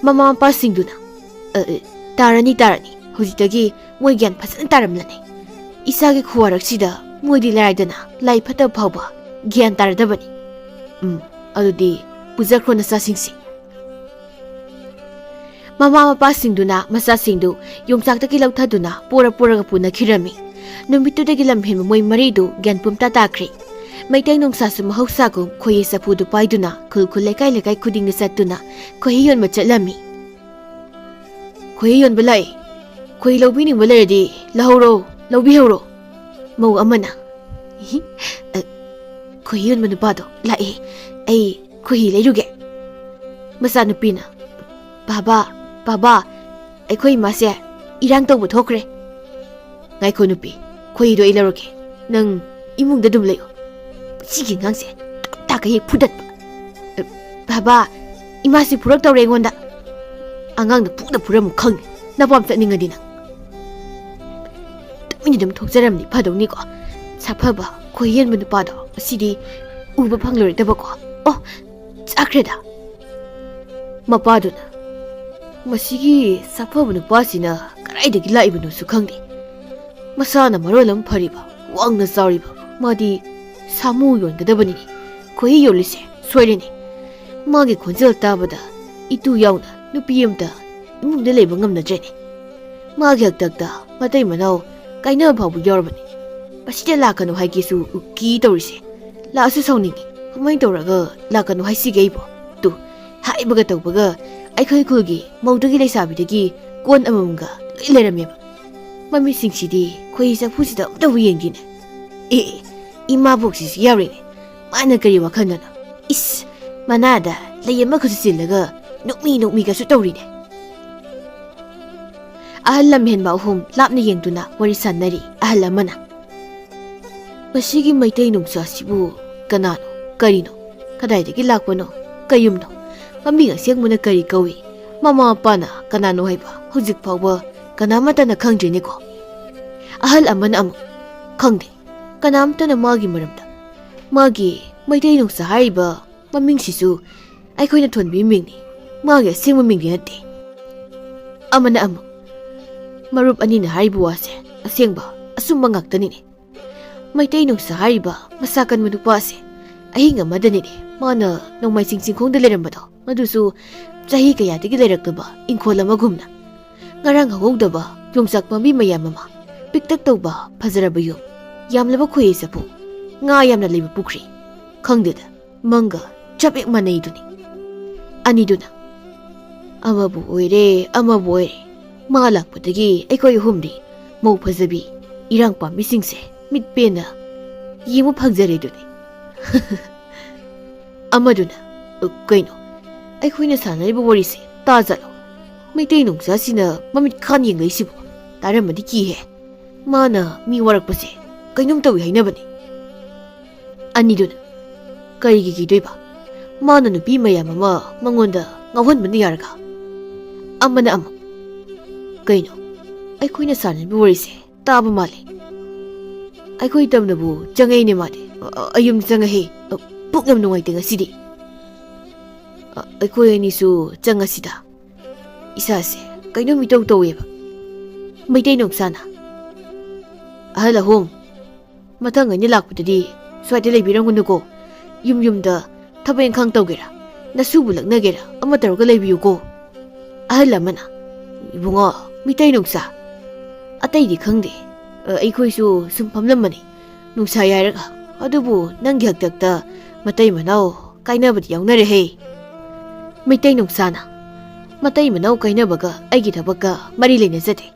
ꯃꯃꯥ ꯃꯄꯥꯁꯤꯡꯗꯨꯅ, "ꯑ, ꯑ, ꯇꯥꯔꯅꯤ, ꯇꯥꯔꯅꯤ꯫ ꯍꯧꯖꯤꯛꯇꯒꯤ ꯃꯣꯏ ꯒ꯭ꯌꯥꯟ ꯐꯖꯅ ꯇꯥꯔꯝꯂꯅꯤ꯫ ꯏꯆꯥꯒꯤ ꯈꯨꯋꯥꯔꯛꯁꯤꯗ ꯃꯣꯏꯗꯤ ꯂꯥꯏꯗꯅ ꯂꯥꯏ ꯐꯠꯇꯕ ꯐꯥꯎꯕ ꯒ꯭ꯌꯥꯟ ꯇꯥꯔꯗꯕꯅꯤ꯫" "ꯎꯝ, ꯑꯗꯨꯗꯤ ꯄꯨꯖꯈ꯭ꯔꯣ ꯅꯆꯥꯁꯤꯡꯁꯤ꯫" ꯃꯃꯥ ꯃꯄꯥꯁꯤꯡꯗꯨꯅ ꯃꯆꯥꯁꯤꯡꯗꯨ ꯌꯣꯡꯆꯥꯛꯇꯒꯤ ꯂꯧꯊꯗꯨꯅ ꯄꯣꯔ ꯄꯣꯔꯒ ꯄꯨꯅꯈꯤꯔꯝꯃꯤ꯫ ꯅꯨꯃꯤꯠꯇꯨꯗꯒꯤ ꯂꯝꯍꯦꯟꯕ ꯃꯣꯏ ꯃꯔꯤꯗꯨ ꯒ꯭ꯌꯥꯟ ꯄꯨꯝꯇꯥ ꯇꯥꯈ꯭ꯔꯦ꯫ ꯃꯩꯇꯩ ꯅꯨꯡꯁꯥꯁꯨ ꯃꯍꯧꯁꯥꯒꯨꯝ ꯈꯣꯏꯍꯤ ꯆꯐꯨꯗꯨ ꯄꯥꯏꯗꯨꯅ ꯈꯨꯜ ꯈꯨꯜ ꯂꯩꯀꯥꯏ ꯂꯩꯀꯥꯏ ꯈꯨꯗꯤꯡꯗ ꯆꯠꯇꯨꯅ ꯈꯣꯏꯍꯤ ꯌꯣꯟꯕ ꯆꯠꯂꯝꯃꯤ꯫ "ꯈꯣꯏꯍꯤ ꯌꯣꯟꯕ ꯂꯥꯛꯑꯦ꯫ ꯈꯣꯏꯍꯤ ꯂꯧꯕꯤꯅꯤꯡꯕ ꯂꯩꯔꯗꯤ ꯂꯧꯍꯧꯔꯣ, ꯂꯧꯕꯤꯍꯧꯔꯣ꯫" ꯃꯧ ꯑꯃꯅ, "ꯏꯍꯤ, ꯑ, ꯈꯣꯏꯍꯤ ꯌꯣꯟꯕ ꯅꯨꯄꯥꯗꯣ ꯂꯥꯛꯑꯦ꯫ ꯑꯩ ꯈꯣꯏꯍꯤ ꯂꯩꯔꯨꯒꯦ꯫" ꯃꯆꯥꯅꯨꯄꯤꯅ, "ꯕꯥꯕꯥ, ꯕꯥꯕꯥ, ꯑꯩꯈꯣꯏ ꯏꯃꯥꯁꯦ ꯏꯔꯥꯡ ꯇꯧꯕ ꯊꯣꯛꯈ꯭ꯔꯦ꯫" "ꯉꯥꯏꯈꯣ ꯅꯨꯄꯤ, ꯈꯣꯏꯍꯤꯗꯣ ꯑꯩ ꯂꯧꯔꯒꯦ꯫ ꯅꯪ ꯏꯃꯨꯡꯗ ꯑꯗꯨꯝ ꯂꯩꯌꯨ꯫ ꯁꯤꯒꯤ ꯑꯉꯥꯡꯁꯦ ꯇꯥꯛ ꯇꯥꯛꯀ ꯍꯦꯛ ꯐꯨꯗꯠꯄ꯫ ꯑ, ꯕꯥꯕꯥ, ꯏꯃꯥꯁꯤ ꯐꯨꯔꯛꯇꯧꯔꯦ ꯑꯩꯉꯣꯟꯗ꯫" "ꯑꯉꯥꯡꯗ ꯐꯨꯗ ꯐꯨꯔꯝꯃꯨ ꯈꯪꯉꯦ꯫ ꯅꯄꯥꯝ ꯆꯠꯅꯤꯡꯉꯗꯤ ꯅꯪ ꯇꯨꯃꯤꯟꯅ ꯑꯗꯨꯝ ꯊꯣꯛꯆꯔꯝꯅꯤ ꯐꯗꯧꯅꯤꯀꯣ꯫ ꯁꯥꯐꯕ ꯈꯣꯏꯍꯤ ꯌꯣꯟꯕ ꯅꯨꯄꯥꯗꯣ ꯉꯁꯤꯗꯤ ꯎꯕ ꯐꯪꯂꯔꯣꯏꯗꯕꯀꯣ꯫ ꯑꯣ, ꯆꯠꯈ꯭ꯔꯦꯗ꯫" ꯃꯄꯥꯗꯨꯅ, "ꯃꯁꯤꯒꯤ ꯁꯥꯐꯕ ꯅꯨꯄꯥꯁꯤꯅ ꯀꯗꯥꯏꯗꯒꯤ ꯂꯥꯛꯏꯕꯅꯣꯁꯨ ꯈꯪꯗꯦ꯫ ꯃꯁꯥꯅ ꯃꯔꯣꯜ ꯑꯃ ꯐꯔꯤꯕ, ꯋꯥꯡꯅ ꯆꯥꯎꯔꯤꯕ, ꯃꯥꯗꯤ ꯁꯥꯃꯨ ꯌꯣꯟꯒꯗꯕꯅꯤꯅꯦ꯫ ꯈꯣꯏꯍꯤ ꯌꯣꯜꯂꯤꯁꯦ ꯁꯣꯏꯔꯦꯅꯦ꯫ ꯃꯥꯒꯤ ꯈꯣꯟꯖꯦꯜ ꯇꯥꯕꯗ ꯏꯇꯨ ꯌꯥꯎꯅ ꯅꯨꯄꯤ ꯑꯃꯇ ꯏꯃꯨꯡꯗ ꯂꯩꯕ ꯉꯝꯅꯗ꯭ꯔꯦꯅꯦ꯫ ꯃꯥꯒꯤ ꯍꯥꯛꯇꯛꯇ ꯃꯇꯩ ꯃꯅꯥꯎ ꯀꯥꯏꯅꯕ ꯐꯥꯎꯕ ꯌꯥꯎꯔꯕꯅꯤ꯫ ꯃꯁꯤꯗ ꯂꯥꯛꯀꯅꯨ ꯍꯥꯏꯒꯦꯁꯨ ꯎꯀꯤ ꯇꯧꯔꯤꯁꯦ꯫ ꯂꯥꯛꯑꯁꯨ ꯁꯥꯎꯅꯤꯡꯉꯤ꯫ ꯀꯃꯥꯏꯅ ꯇꯧꯔꯒ ꯂꯥꯛꯀꯅꯨ ꯍꯥꯏꯁꯤꯒꯦ ꯑꯩꯕꯣ? ꯇꯨ, ꯍꯥꯏꯕꯒ ꯇꯧꯕꯒ ꯑꯩꯈꯣꯏ ꯈꯨꯜꯒꯤ ꯃꯧꯗꯒꯤ ꯂꯩꯁꯥꯕꯤꯗꯒꯤ ꯀꯣꯟ ꯑꯃꯃꯝꯒ ꯂꯣꯏ ꯂꯩꯔꯝꯃꯦꯕ꯫ ꯃꯃꯤꯠꯁꯤꯡꯁꯤꯗꯤ ꯈꯣꯏꯍꯤ ꯆꯐꯨꯁꯤꯗ ꯑꯝꯇꯕꯨ ꯌꯦꯡꯒꯦꯅꯦ꯫ ꯑꯦ, ꯑꯦ, ꯏꯃꯥꯕꯣꯛꯁꯤꯁꯨ ꯌꯥꯎꯔꯦꯅꯦ꯫ ꯃꯥꯅ ꯀꯔꯤ ꯋꯥꯈꯜꯅꯅꯣ? ꯏꯁ, ꯃꯅꯥꯗ ꯂꯩ ꯑꯃꯈꯛꯁꯨ ꯆꯤꯜꯂꯒ ꯅꯣꯛꯃꯤ ꯅꯣꯛꯃꯤꯒꯁꯨ ꯇꯧꯔꯤꯅꯦ꯫ ꯑꯍꯜ ꯂꯝꯍꯦꯟꯕ ꯑꯍꯨꯝ ꯂꯥꯞꯅ ꯌꯦꯡꯗꯨꯅ ꯋꯥꯔꯤ ꯁꯥꯟꯅꯔꯤ꯫ ꯑꯍꯜ ꯑꯃꯅ, "ꯃꯁꯤꯒꯤ ꯃꯩꯇꯩ ꯅꯨꯡꯁꯥꯁꯤꯕꯨ ꯀꯅꯥꯅꯣ? ꯀꯔꯤꯅꯣ? ꯀꯗꯥꯏꯗꯒꯤ ꯂꯥꯛꯄꯅꯣ? ꯀꯩ ꯌꯨꯝꯅꯣ? ꯃꯃꯤꯡ ꯑꯁꯦꯡꯕꯅ ꯀꯔꯤ ꯀꯧꯏ? ꯃꯃꯥ ꯃꯄꯥꯅ ꯀꯅꯥꯅꯣ ꯍꯥꯏꯕ ꯍꯧꯖꯤꯛ ꯐꯥꯎꯕ ꯀꯅꯥꯃꯠꯇꯅ ꯈꯪꯗ꯭ꯔꯤꯅꯦꯀꯣ?" ꯑꯍꯜ ꯑꯃꯅ ꯑꯃꯨꯛ, "ꯈꯪꯗꯦ, ꯀꯅꯥꯝꯇꯅ ꯃꯥꯒꯤ ꯃꯔꯝꯗ꯫ ꯃꯥꯒꯤ ꯃꯩꯇꯩ ꯅꯨꯡꯁꯥ ꯍꯥꯏꯔꯤꯕ ꯃꯃꯤꯡꯁꯤꯁꯨ ꯑꯩꯈꯣꯏꯅ ꯊꯣꯟꯕꯤꯕ ꯃꯤꯡꯅꯤ, ꯃꯥꯒꯤ ꯑꯁꯦꯡꯕ ꯃꯤꯡꯗꯤ ꯅꯠꯇꯦ꯫" ꯑꯃꯅ ꯑꯃꯨꯛ, "ꯃꯔꯨꯞ ꯑꯅꯤꯅ ꯍꯥꯏꯔꯤꯕ ꯋꯥꯁꯦ ꯑꯁꯦꯡꯕ ꯑꯆꯨꯝꯕ ꯉꯥꯛꯇꯅꯤꯅꯦ꯫ ꯃꯩꯇꯩ ꯅꯨꯡꯁꯥ ꯍꯥꯏꯔꯤꯕ ꯃꯁꯥ ꯀꯟꯕ ꯅꯨꯄꯥ ꯑꯁꯦ ꯑꯍꯤꯡ ꯑꯃꯗꯅꯤꯅꯦ ꯃꯥꯅ ꯅꯣꯡꯃꯥꯏꯖꯤꯡ ꯆꯤꯡꯈꯣꯡꯗ ꯂꯩꯔꯝꯕꯗꯣ, ꯃꯗꯨꯁꯨ ꯆꯍꯤ ꯀꯌꯥꯗꯒꯤ ꯂꯩꯔꯛꯇꯕ ꯏꯪꯈꯣꯜ ꯑꯃꯒꯨꯝꯅ꯫ ꯉꯔꯥꯡ ꯍꯧꯍꯧꯗꯕ ꯌꯣꯡꯆꯥꯛ ꯄꯥꯝꯕꯤ ꯃꯌꯥꯝ ꯑꯃ, ꯄꯤꯛꯇꯛ ꯇꯧꯕ ꯐꯖꯔꯕ ꯌꯨꯝ, ꯌꯥꯝꯂꯕ ꯈꯣꯏꯍꯤ ꯆꯐꯨ, ꯉꯥ ꯌꯥꯝꯅ ꯂꯩꯕ ꯄꯨꯈ꯭ꯔꯤ꯫ ꯈꯪꯗꯦꯗ, ꯃꯪꯒ ꯆꯞ ꯍꯦꯛ ꯃꯥꯟꯅꯩꯗꯨꯅꯤ꯫" ꯑꯅꯤꯗꯨꯅ, "ꯑꯃꯕꯨ ꯑꯣꯏꯔꯦ, ꯑꯃꯕꯨ ꯑꯣꯏꯔꯦ, ꯃꯥ ꯂꯥꯛꯄꯗꯒꯤ ꯑꯩꯈꯣꯏ ꯑꯍꯨꯝꯗꯤ ꯃꯧ ꯐꯖꯕꯤ, ꯏꯔꯥꯡ ꯄꯥꯝꯕꯤꯁꯤꯡꯁꯦ ꯃꯤꯠ ꯄꯦꯟꯅ ꯌꯦꯡꯕ ꯐꯪꯖꯔꯦꯗꯨꯅꯤ꯫" ꯑꯃꯗꯨꯅ, "ꯀꯩꯅꯣ, ꯑꯩꯈꯣꯏꯅ ꯁꯥꯟꯅꯔꯤꯕ ꯋꯥꯔꯤꯁꯦ ꯇꯥꯖꯥꯠꯂꯣ? ꯃꯩꯇꯩ ꯅꯨꯡꯁꯥꯁꯤꯅ ꯃꯃꯤꯠ ꯈꯥꯟ ꯌꯦꯡꯂꯛꯏꯁꯤꯕꯨ? ꯇꯥꯔꯝꯃꯗꯤ ꯀꯤꯍꯦ꯫ ꯃꯥꯅ ꯃꯤ ꯋꯥꯔꯛꯄꯁꯦ ꯀꯩꯅꯣꯝ ꯇꯧꯏ ꯍꯥꯏꯅꯕꯅꯤ꯫" ꯑꯅꯤꯗꯨꯅ, "ꯀꯔꯤꯒꯤ ꯀꯤꯗꯣꯏꯕ? ꯃꯥꯅ ꯅꯨꯄꯤ ꯃꯌꯥꯝ ꯑꯃ ꯃꯉꯣꯟꯗ ꯉꯥꯎꯍꯟꯕꯅ ꯌꯥꯔꯒ꯫" ꯑꯃꯅ ꯑꯃꯨꯛ, "ꯀꯩꯅꯣ, ꯑꯩꯈꯣꯏꯅ ꯁꯥꯟꯅꯔꯤꯕ ꯋꯥꯔꯤꯁꯦ ꯇꯥꯕ ꯃꯥꯜꯂꯦ꯫ ꯑꯩꯈꯣꯏ ꯇꯝꯅꯕꯨ ꯆꯪꯉꯛꯏꯅꯦ ꯃꯥꯗꯤ꯫ ꯑ, ꯑ, ꯑꯩ ꯌꯨꯝ ꯆꯪꯉꯛꯑꯦ꯫ ꯑ, ꯄꯨꯛ ꯌꯥꯝ ꯅꯨꯡꯉꯥꯏꯇꯦ ꯉꯁꯤꯗꯤ꯫ ꯑ, ꯑꯩꯈꯣꯏ ꯑꯅꯤꯁꯨ ꯆꯪꯉꯁꯤꯗ꯫ ꯏꯁꯥꯁꯦ ꯀꯩꯅꯣꯝ ꯏꯇꯧ ꯇꯧꯋꯦꯕ꯫" ꯃꯩꯇꯩ ꯅꯨꯡꯁꯥꯅ, "ꯑꯍꯜ ꯑꯍꯨꯝ, ꯃꯊꯪ ꯑꯩꯅ ꯂꯥꯛꯄꯗꯗꯤ ꯁ꯭ꯋꯥꯏꯗ ꯂꯩꯕꯤꯔꯝꯒꯅꯨꯀꯣ꯫ ꯌꯨꯝ ꯌꯨꯝꯗ ꯊꯕꯛ ꯏꯪꯈꯥꯡ ꯇꯧꯒꯦꯔꯥ, ꯅꯁꯨꯕꯨ ꯂꯛꯅꯒꯦꯔꯥ, ꯑꯃ ꯇꯧꯔꯒ ꯂꯩꯕꯤꯌꯨꯀꯣ꯫" ꯑꯍꯜ ꯑꯃꯅ, "ꯏꯕꯨꯡꯉꯣ, ꯃꯤꯇꯩ ꯅꯨꯡꯁꯥ, ꯑꯇꯩꯗꯤ ꯈꯪꯗꯦ꯫ ꯑ, ꯑꯩꯈꯣꯏꯁꯨ ꯁꯨꯝ ꯐꯝꯂꯝꯕꯅꯤ, ꯅꯨꯡꯁꯥ ꯌꯥꯏꯔꯒ꯫ ꯑꯗꯨꯕꯨ ꯅꯪꯒꯤ ꯍꯥꯛꯇꯛꯇ ꯃꯇꯩ ꯃꯅꯥꯎ ꯀꯥꯏꯅꯕꯗꯤ ꯌꯥꯎꯅꯔꯦꯍꯦ꯫" ꯃꯩꯇꯩ ꯅꯨꯡꯁꯥꯅ, "ꯃꯇꯩ ꯃꯅꯥꯎ ꯀꯥꯏꯅꯕꯒ ꯑꯩꯒꯤ ꯊꯕꯛꯀ ꯃꯔꯤ ꯂꯩꯅꯖꯗꯦ꯫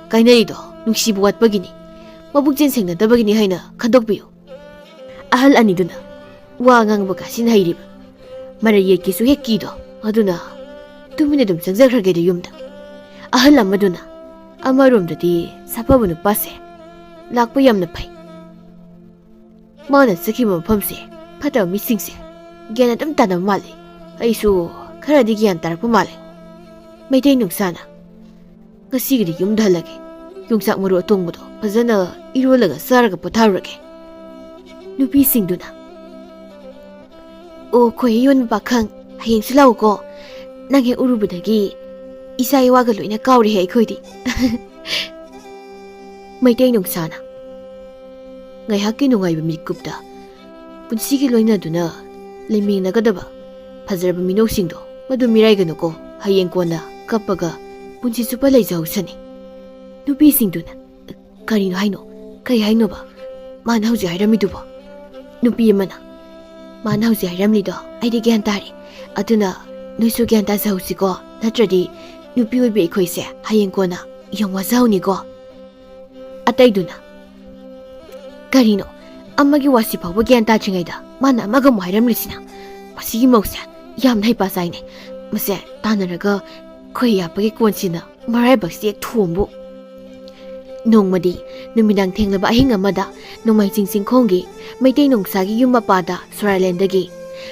ꯀꯥꯏꯅꯔꯤꯗꯣ ꯅꯨꯡꯁꯤꯕ ꯋꯥꯠꯄꯒꯤꯅꯤ, ꯃꯕꯨꯛꯆꯦꯜ ꯁꯦꯡꯅꯗꯕꯒꯤꯅꯤ ꯍꯥꯏꯅ ꯈꯟꯗꯣꯛꯄꯤꯌꯨ꯫" ꯑꯍꯜ ꯑꯅꯤꯗꯨꯅ ꯋꯥ ꯉꯥꯡꯕ ꯀꯥꯁꯤꯟ ꯍꯩꯔꯤꯕ ꯃꯔꯩ ꯌꯦꯠꯀꯦꯁꯨ ꯍꯦꯛ ꯀꯤꯗꯣ, ꯑꯗꯨꯅ ꯇꯨꯃꯤꯟꯅ ꯑꯗꯨꯝ ꯆꯪꯖꯈ꯭ꯔꯒꯦꯗ ꯌꯨꯝꯗ꯫ ꯑꯍꯜ ꯑꯃꯗꯨꯅ, "ꯑꯃꯔꯣꯝꯗꯗꯤ ꯁꯥꯐꯕ ꯅꯨꯄꯥꯁꯦ ꯂꯥꯛꯄ ꯌꯥꯝꯅ ꯐꯩ꯫ ꯃꯥꯅ ꯆꯠꯈꯤꯕ ꯃꯐꯝꯁꯦ ꯐꯠꯇꯕ ꯃꯤꯁꯤꯡꯁꯦ ꯒ꯭ꯌꯥꯟ ꯑꯗꯨꯝ ꯇꯥꯅꯕ ꯃꯥꯜꯂꯤ꯫ ꯑꯩꯁꯨ ꯈꯔꯗꯤ ꯒ꯭ꯌꯥꯟ ꯇꯥꯔꯛꯄ ꯃꯥꯜꯂꯤ꯫" ꯃꯩꯇꯩ ꯅꯨꯡꯁꯥꯅ, "ꯉꯁꯤꯒꯤꯗꯤ ꯌꯨꯝꯗ ꯍꯜꯂꯒꯦ꯫ ꯌꯣꯡꯆꯥꯛ ꯃꯔꯨ ꯑꯇꯣꯡꯕꯗꯣ ꯐꯖꯅ ꯏꯔꯣꯜꯂꯒ ꯆꯥꯔꯒ ꯄꯣꯊꯥꯔꯨꯔꯒꯦ꯫" ꯅꯨꯄꯤꯁꯤꯡꯗꯨꯅ, "ꯑꯣ, ꯈꯣꯏꯍꯤ ꯌꯣꯟꯕ ꯄꯥꯈꯪ, ꯍꯌꯦꯡꯁꯨ ꯂꯥꯛꯎꯀꯣ꯫ ꯅꯪ ꯍꯦꯛ ꯎꯔꯨꯕꯗꯒꯤ ꯏꯆꯥ ꯏꯋꯥꯒ ꯂꯣꯏꯅ ꯀꯥꯎꯔꯦꯍꯦ ꯑꯩꯈꯣꯏꯗꯤ꯫" ꯃꯩꯇꯩ ꯅꯨꯡꯁꯥꯅ, "ꯉꯥꯏꯍꯥꯛꯀꯤ ꯅꯨꯡꯉꯥꯏꯕ ꯃꯤꯀꯨꯞꯇ ꯄꯨꯟꯁꯤꯒꯤ ꯂꯣꯏꯅꯗꯨꯅ ꯂꯩꯃꯤꯟꯅꯒꯗꯕ ꯐꯖꯔꯕ ꯃꯤꯅꯧꯁꯤꯡꯗꯣ ꯃꯗꯨ ꯃꯤꯔꯥꯏꯒꯅꯨꯀꯣ꯫ ꯍꯌꯦꯡ ꯀꯣꯟꯅ ꯀꯞꯄꯒ ꯄꯨꯟꯁꯤ ꯆꯨꯞꯄ ꯂꯩꯖꯍꯧꯁꯅꯤ꯫" ꯅꯨꯄꯤꯁꯤꯡꯗꯨꯅ, "ꯀꯔꯤꯅꯣ ꯍꯥꯏꯅꯣ? ꯀꯔꯤ ꯍꯥꯏꯅꯣꯕ ꯃꯥꯅ ꯍꯧꯖꯤꯛ ꯍꯥꯏꯔꯝꯃꯤꯗꯨꯕꯣ?" ꯅꯨꯄꯤ ꯑꯃꯅ, "ꯃꯥꯅ ꯍꯧꯖꯤꯛ ꯍꯥꯏꯔꯝꯂꯤꯗꯣ ꯑꯩꯗꯤ ꯒ꯭ꯌꯥꯟ ꯇꯥꯔꯦ꯫ ꯑꯗꯨꯅ ꯅꯣꯏꯁꯨ ꯒ꯭ꯌꯥꯟ ꯇꯥꯖꯍꯧꯁꯤꯀꯣ, ꯅꯠꯇ꯭ꯔꯗꯤ ꯅꯨꯄꯤ ꯑꯣꯏꯕꯤ ꯑꯩꯈꯣꯏꯁꯦ ꯍꯌꯦꯡ ꯀꯣꯟꯅ ꯌꯥꯝ ꯋꯥꯖꯍꯧꯅꯤꯀꯣ꯫" ꯑꯇꯩꯗꯨꯅ, "ꯀꯔꯤꯅꯣ? ꯑꯃꯒꯤ ꯋꯥꯁꯤ ꯐꯥꯎꯕ ꯒ꯭ꯌꯥꯟ ꯇꯥꯗ꯭ꯔꯤꯉꯩꯗ ꯃꯥꯅ ꯑꯃꯒ ꯑꯃꯨꯛ ꯍꯥꯏꯔꯝꯂꯤꯁꯤꯅ? ꯃꯁꯤꯒꯤ ꯃꯧꯁꯦ ꯌꯥꯝꯅ ꯍꯩꯄꯥ ꯆꯥꯏꯅꯦ꯫ ꯃꯁꯦ ꯇꯥꯟꯅꯔꯒ ꯈꯣꯏ ꯌꯥꯞꯄꯒꯤ ꯀꯣꯟꯁꯤꯅ ꯃꯔꯥꯏꯕꯛꯁꯤ ꯍꯦꯛ ꯊꯣꯝꯕꯨ꯫" ꯅꯣꯡꯃꯗꯤ ꯅꯨꯃꯤꯗꯥꯡ ꯊꯦꯡꯂꯕ ꯑꯍꯤꯡ ꯑꯃꯗ ꯅꯣꯡꯃꯥꯏꯖꯤꯡ ꯆꯤꯡꯈꯣꯡꯒꯤ ꯃꯩꯇꯩ ꯅꯣꯡꯁꯥꯒꯤ ꯌꯨꯝ ꯃꯄꯥꯗ ꯁꯣꯔꯥꯂꯦꯟꯗꯒꯤ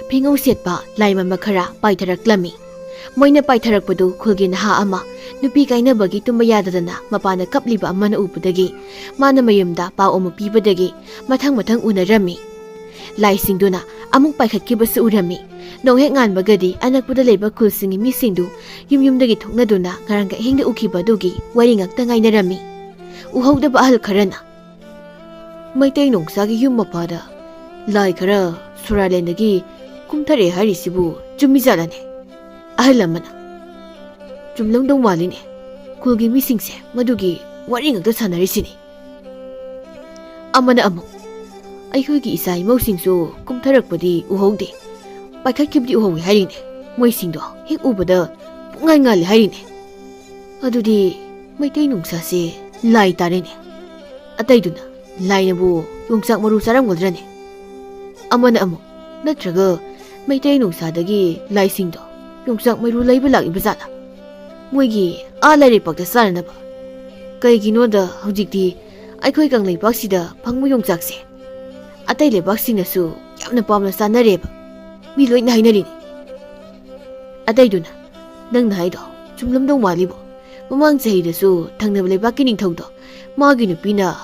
ꯐꯤꯉꯧ ꯁꯦꯠꯄ ꯂꯥꯏꯃꯝꯕ ꯈꯔ ꯄꯥꯏꯊꯔꯛꯂꯝꯃꯤ꯫ ꯃꯣꯏꯅ ꯄꯥꯏꯊꯔꯛꯄꯗꯨ ꯈꯨꯜꯒꯤ ꯅꯍꯥ ꯑꯃ ꯅꯨꯄꯤ ꯀꯥꯏꯅꯕꯒꯤ ꯇꯨꯝꯕ ꯌꯥꯗꯗꯅ ꯃꯄꯥꯟꯗ ꯀꯞꯂꯤꯕ ꯑꯃꯅ ꯎꯕꯗꯒꯤ ꯃꯥꯅ ꯃꯌꯨꯝꯗ ꯄꯥꯎ ꯑꯃ ꯄꯤꯕꯗꯒꯤ ꯃꯊꯪ ꯃꯊꯪ ꯎꯅꯔꯝꯃꯤ꯫ ꯂꯥꯏꯁꯤꯡꯗꯨꯅ ꯑꯃꯨꯛ ꯄꯥꯏꯈꯠꯈꯤꯕꯁꯨ ꯎꯔꯝꯃꯤ꯫ ꯅꯣꯡ ꯍꯦꯛ ꯉꯥꯟꯕꯒꯗꯤ ꯑꯅꯛꯄꯗ ꯂꯩꯕ ꯈꯨꯜꯁꯤꯡꯒꯤ ꯃꯤꯁꯤꯡꯗꯨ ꯌꯨꯝ ꯌꯨꯝꯗꯒꯤ ꯊꯣꯛꯅꯗꯨꯅ ꯉꯔꯥꯡꯒ ꯑꯍꯤꯡꯗ ꯎꯈꯤꯕ ꯑꯗꯨꯒꯤ ꯋꯥꯔꯤ ꯉꯥꯛꯇ ꯉꯥꯏꯅꯔꯝꯃꯤ꯫ ꯎꯍꯧꯗꯕ ꯑꯍꯜ ꯈꯔꯅ, "ꯃꯩꯇꯩ ꯅꯣꯡꯁꯥꯒꯤ ꯌꯨꯝ ꯃꯄꯥꯗ ꯂꯥꯏ ꯈꯔ ꯁꯨꯔꯥꯂꯦꯟꯗꯒꯤ ꯀꯨꯝꯊꯔꯛꯑꯦ ꯍꯥꯏꯔꯤꯁꯤꯕꯨ ꯆꯨꯝꯃꯤꯖꯥꯠꯂꯅꯦ?" ꯑꯍꯜ ꯑꯃꯅ, "ꯆꯨꯝꯂꯝꯗꯧ ꯃꯥꯜꯂꯤꯅꯦ꯫ ꯈꯨꯜꯒꯤ ꯃꯤꯁꯤꯡꯁꯦ ꯃꯗꯨꯒꯤ ꯋꯥꯔꯤ ꯉꯥꯛꯇ ꯁꯥꯟꯅꯔꯤꯁꯤꯅꯤ꯫ ꯑꯃꯅ ꯑꯃꯨꯛ, "ꯑꯩꯈꯣꯏꯒꯤ ꯏꯆꯥ ꯏꯃꯧꯁꯤꯡꯁꯨ ꯀꯨꯝꯊꯔꯛꯄꯗꯤ ꯎꯍꯧꯗꯦ, ꯄꯥꯏꯈꯠꯈꯤꯕꯗꯤ ꯎꯍꯧꯏ ꯍꯥꯏꯔꯤꯅꯦ꯫ ꯃꯣꯏꯁꯤꯡꯗꯣ ꯍꯦꯛ ꯎꯕꯗ ꯄꯨꯡꯉꯥꯏ ꯉꯥꯜꯂꯦ ꯍꯥꯏꯔꯤꯅꯦ꯫ ꯑꯗꯨꯗꯤ ꯃꯩꯇꯩ ꯅꯨꯡꯁꯥꯁꯦ ꯂꯥꯏ ꯇꯥꯔꯦꯅꯦ꯫ ꯑꯇꯩꯗꯨꯅ ꯂꯥꯏꯅꯕꯨ ꯌꯣꯡꯆꯥꯛ ꯃꯔꯨ ꯆꯥꯔꯝꯒꯗ꯭ꯔꯅꯦ?" ꯑꯃꯅ ꯑꯃꯨꯛ, "ꯅꯠꯇ꯭ꯔꯒ ꯃꯩꯇꯩ ꯅꯨꯡꯁꯥꯗꯒꯤ ꯂꯥꯏꯁꯤꯡꯗꯣ ꯌꯣꯡꯆꯥꯛ ꯃꯔꯨ ꯂꯩꯕ ꯂꯥꯛꯏꯕ ꯖꯥꯠꯂꯥ? ꯃꯣꯏꯒꯤ ꯑꯥ ꯂꯥꯏꯔꯩꯄꯥꯛꯇ ꯆꯥꯅꯅꯕ? ꯀꯩꯒꯤꯅꯣꯗ ꯍꯧꯖꯤꯛꯇꯤ ꯑꯩꯈꯣꯏ ꯀꯪꯂꯩꯄꯥꯛꯁꯤꯗ ꯐꯪꯕ ꯌꯣꯡꯆꯥꯛꯁꯦ ꯑꯇꯩ ꯂꯩꯕꯥꯛꯁꯤꯡꯅꯁꯨ ꯌꯥꯝꯅ ꯄꯥꯝꯅ ꯆꯥꯅꯔꯦꯕ꯫ ꯃꯤ ꯂꯣꯏꯅ ꯍꯥꯏꯅꯔꯤꯅꯤ꯫" ꯑꯇꯩꯗꯨꯅ, "ꯅꯪꯅ ꯍꯥꯏꯗꯣ ꯆꯨꯝꯂꯝꯗꯧ ꯃꯥꯜꯂꯤꯕꯣ꯫ ꯃꯃꯥꯡ ꯆꯍꯤꯗꯁꯨ ꯊꯪꯅꯕ ꯂꯩꯕꯥꯛꯀꯤ ꯅꯤꯡꯊꯧꯗꯣ ꯃꯥꯒꯤ ꯅꯨꯄꯤꯅ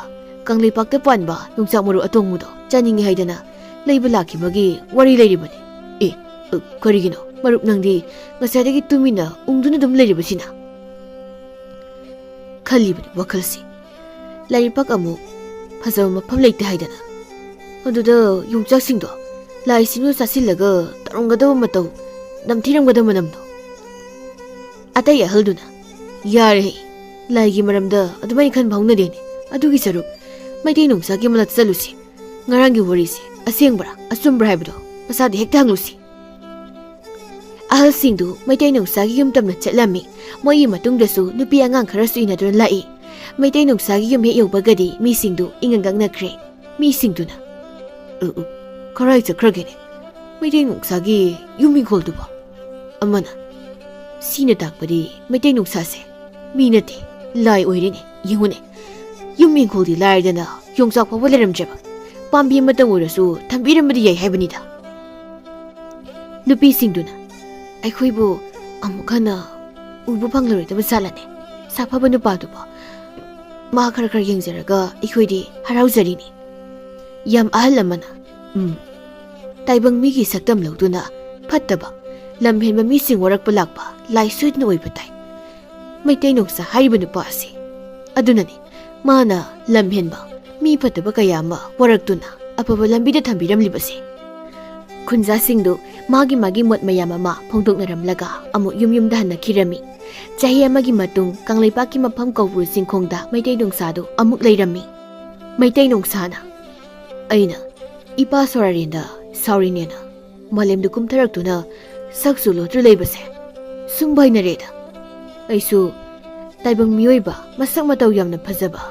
ꯀꯪꯂꯩꯄꯥꯛꯇ ꯄꯥꯟꯕ ꯌꯣꯡꯆꯥꯛ ꯃꯔꯨ ꯑꯇꯣꯡꯕꯗꯣ ꯆꯥꯅꯤꯡꯉꯤ ꯍꯥꯏꯗꯅ ꯂꯩꯕ ꯂꯥꯛꯈꯤꯕꯒꯤ ꯋꯥꯔꯤ ꯂꯩꯔꯤꯕꯅꯤ꯫ ꯑꯦ, ꯑ, ꯀꯔꯤꯒꯤꯅꯣ ꯃꯔꯨꯞ ꯅꯪꯗꯤ ꯉꯁꯥꯏꯗꯒꯤ ꯇꯨꯃꯤꯟꯅ ꯎꯪꯗꯨꯅ ꯑꯗꯨꯝ ꯂꯩꯔꯤꯕꯁꯤꯅ?" ꯈꯜꯂꯤꯕꯅꯤ ꯋꯥꯈꯜꯁꯤ꯫ ꯂꯥꯏꯔꯩꯄꯥꯛ ꯑꯃꯨꯛ ꯐꯖꯕ ꯃꯐꯝ ꯂꯩꯇꯦ ꯍꯥꯏꯗꯅ꯫ ꯑꯗꯨꯗ ꯌꯣꯡꯆꯥꯛꯁꯤꯡꯗꯣ ꯂꯥꯏꯁꯤꯡꯗꯨ ꯆꯥꯁꯤꯜꯂꯒ ꯇꯧꯔꯝꯒꯗꯕ ꯃꯇꯧ, ꯅꯝꯊꯤꯔꯝꯒꯗꯕ ꯃꯅꯝꯗꯣ꯫ ꯑꯇꯩ ꯑꯍꯜꯗꯨꯅ, "ꯌꯥꯔꯦꯍꯦ, ꯂꯥꯏꯒꯤ ꯃꯔꯝꯗ ꯑꯗꯨꯃꯥꯏꯅ ꯈꯟꯕ ꯍꯧꯅꯗꯦꯅꯦ꯫ ꯑꯗꯨꯒꯤ ꯁꯔꯨꯛ ꯃꯩꯇꯩ ꯅꯨꯡꯁꯥꯒꯤ ꯃꯅꯥꯛꯇ ꯆꯠꯂꯨꯁꯤ꯫ ꯉꯔꯥꯡꯒꯤ ꯋꯥꯔꯤꯁꯦ ꯑꯁꯦꯡꯕ꯭ꯔꯥ ꯑꯆꯨꯝꯕ꯭ꯔꯥ ꯍꯥꯏꯕꯗꯣ ꯃꯁꯥꯗ ꯍꯦꯛꯇ ꯍꯪꯂꯨꯁꯤ꯫" ꯑꯍꯜꯁꯤꯡꯗꯨ ꯃꯩꯇꯩ ꯅꯨꯡꯁꯥꯒꯤ ꯌꯨꯝ ꯇꯝꯅ ꯆꯠꯂꯝꯃꯤ꯫ ꯃꯣꯏꯒꯤ ꯃꯇꯨꯡꯗꯁꯨ ꯅꯨꯄꯤ ꯑꯉꯥꯡ ꯈꯔꯁꯨ ꯏꯟꯅꯗꯨꯅ ꯂꯥꯛꯏ꯫ ꯃꯩꯇꯩ ꯅꯨꯡꯁꯥꯒꯤ ꯌꯨꯝ ꯍꯦꯛ ꯌꯧꯕꯒꯗꯤ ꯃꯤꯁꯤꯡꯗꯨ ꯏꯉꯪ ꯉꯛꯅꯈ꯭ꯔꯦ꯫ ꯃꯤꯁꯤꯡꯗꯨꯅ, "ꯎ, ꯎ, ꯀꯔꯥꯏ ꯆꯠꯈ꯭ꯔꯒꯦꯅꯦ? ꯃꯩꯇꯩ ꯅꯨꯡꯁꯥꯒꯤ ꯌꯨꯝ ꯏꯪꯈꯣꯜꯗꯨꯕꯣ?" ꯑꯃꯅ, "ꯁꯤꯅ ꯇꯥꯛꯄꯗꯤ ꯃꯩꯇꯩ ꯅꯨꯡꯁꯥꯁꯦ ꯃꯤ ꯅꯠꯇꯦ, ꯂꯥꯏ ꯑꯣꯏꯔꯦꯅꯦ꯫ ꯌꯦꯡꯉꯨꯅꯦ, ꯌꯨꯝ ꯏꯪꯈꯣꯜꯗꯤ ꯂꯥꯏꯔꯗꯅ ꯌꯣꯡꯆꯥꯛ ꯐꯥꯎꯕ ꯂꯩꯔꯝꯗ꯭ꯔꯦꯕ꯫ ꯄꯥꯝꯕꯤ ꯑꯃꯇꯪ ꯑꯣꯏꯔꯁꯨ ꯊꯝꯕꯤꯔꯝꯕꯗꯤ ꯌꯥꯏ ꯍꯥꯏꯕꯅꯤꯗ꯫" ꯅꯨꯄꯤꯁꯤꯡꯗꯨꯅ, "ꯑꯩꯈꯣꯏꯕꯨ ꯑꯃꯨꯛ ꯍꯟꯅ ꯎꯕ ꯐꯪꯂꯔꯣꯏꯗꯕ ꯖꯥꯠꯂꯅꯦ? ꯁꯥꯐꯕ ꯅꯨꯄꯥꯗꯨꯕꯨ꯫ ꯃꯥ ꯈꯔ ꯈꯔ ꯌꯦꯡꯖꯔꯒ ꯑꯩꯈꯣꯏꯗꯤ ꯍꯔꯥꯎꯖꯔꯤꯅꯤ꯫" ꯌꯥꯝ ꯑꯍꯜ ꯑꯃꯅ, "ꯎꯝ, ꯇꯥꯏꯕꯪ ꯃꯤꯒꯤ ꯁꯛꯇꯝ ꯂꯧꯗꯨꯅ ꯐꯠꯇꯕ, ꯂꯝ ꯍꯦꯟꯕ ꯃꯤꯁꯤꯡ ꯋꯥꯔꯛꯄ ꯂꯥꯛꯄ ꯂꯥꯏ ꯁꯣꯏꯗꯅ ꯑꯣꯏꯕ ꯇꯥꯏ꯫ ꯃꯩꯇꯩ ꯅꯣꯡꯁꯥ ꯍꯥꯏꯔꯤꯕ ꯅꯨꯄꯥ ꯑꯁꯤ ꯑꯗꯨꯅꯅꯤ ꯃꯥꯅ ꯂꯝ ꯍꯦꯟꯕ, ꯃꯤ ꯐꯠꯇꯕ ꯀꯌꯥ ꯑꯃ ꯋꯥꯔꯛꯇꯨꯅ ꯑꯐꯕ ꯂꯝꯕꯤꯗ ꯊꯝꯕꯤꯔꯝꯂꯤꯕꯁꯦ꯫" ꯈꯨꯟꯖꯥꯁꯤꯡꯗꯨ ꯃꯥꯒꯤ ꯃꯥꯒꯤ ꯃꯣꯠ ꯃꯌꯥꯝ ꯑꯃ ꯐꯣꯡꯗꯣꯛꯅꯔꯝꯂꯒ ꯑꯃꯨꯛ ꯌꯨꯝ ꯌꯨꯝꯗ ꯍꯟꯅꯈꯤꯔꯝꯃꯤ꯫ ꯆꯍꯤ ꯑꯃꯒꯤ ꯃꯇꯨꯡ ꯀꯪꯂꯩꯄꯥꯛꯀꯤ ꯃꯐꯝ ꯀꯧꯕ꯭ꯔꯨ ꯆꯤꯡꯈꯣꯡꯗ ꯃꯩꯇꯩ ꯅꯨꯡꯁꯥꯗꯨ ꯑꯃꯨꯛ ꯂꯩꯔꯝꯃꯤ꯫ ꯃꯩꯇꯩ ꯅꯨꯡꯁꯥꯅ, "ꯑꯩꯅ ꯏꯄꯥ ꯁꯣꯔꯥꯔꯦꯟꯗ ꯁꯥꯎꯔꯤꯅꯦꯅ ꯃꯥꯂꯦꯝꯗ ꯀꯨꯝꯊꯔꯛꯇꯨꯅ ꯁꯛꯁꯨ ꯂꯣꯠꯇ꯭ꯔ ꯂꯩꯕꯁꯦ ꯁꯨꯝ ꯍꯩꯅꯔꯦꯗ꯫ ꯑꯩꯁꯨ ꯇꯥꯏꯕꯪ ꯃꯤꯑꯣꯏꯕ ꯃꯁꯛ ꯃꯇꯧ ꯌꯥꯝꯅ ꯐꯖꯕ,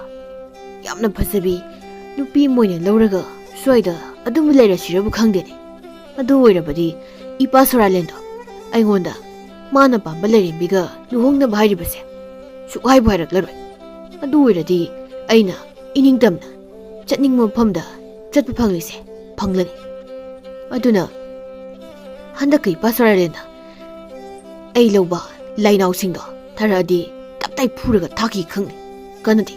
ꯌꯥꯝꯅ ꯐꯖꯕꯤ ꯅꯨꯄꯤ ꯑꯃ ꯑꯣꯏꯅ ꯂꯧꯔꯒ ꯁ꯭ꯋꯥꯏꯗ ꯑꯗꯨꯝ ꯂꯩꯔꯁꯤꯔꯕꯨ ꯈꯪꯗꯦꯅꯦ꯫ ꯑꯗꯨ ꯑꯣꯏꯔꯕꯗꯤ ꯏꯄꯥ ꯁꯣꯔꯥꯂꯦꯟꯗꯣ ꯑꯩꯉꯣꯟꯗ ꯃꯥꯅ ꯄꯥꯝꯕ ꯂꯥꯏꯔꯦꯝꯕꯤꯒ ꯂꯨꯍꯣꯡꯅꯕ ꯍꯥꯏꯔꯤꯕꯁꯦ ꯁꯨꯛꯍꯥꯏꯕꯨ ꯍꯥꯏꯔꯛꯂꯔꯣꯏ꯫ ꯑꯗꯨ ꯑꯣꯏꯔꯗꯤ ꯑꯩꯅ ꯏꯅꯤꯡꯇꯝꯅ ꯆꯠꯅꯤꯡꯕ ꯃꯐꯝꯗ ꯆꯠꯄ ꯐꯪꯂꯤꯁꯦ ꯐꯪꯂꯅꯤ꯫ ꯑꯗꯨꯅ ꯍꯟꯗꯛꯀ ꯏꯄꯥ ꯁꯣꯔꯥꯂꯦꯟꯗ ꯑꯩ ꯂꯧꯕ ꯂꯥꯏꯅꯥꯎꯁꯤꯡꯗꯣ ꯊꯥꯔꯛꯑꯗꯤ ꯇꯞ ꯇꯥꯏ ꯐꯨꯔꯒ ꯊꯥꯈꯤ ꯈꯪꯅꯤ꯫ ꯀꯥꯟꯅꯗꯦ꯫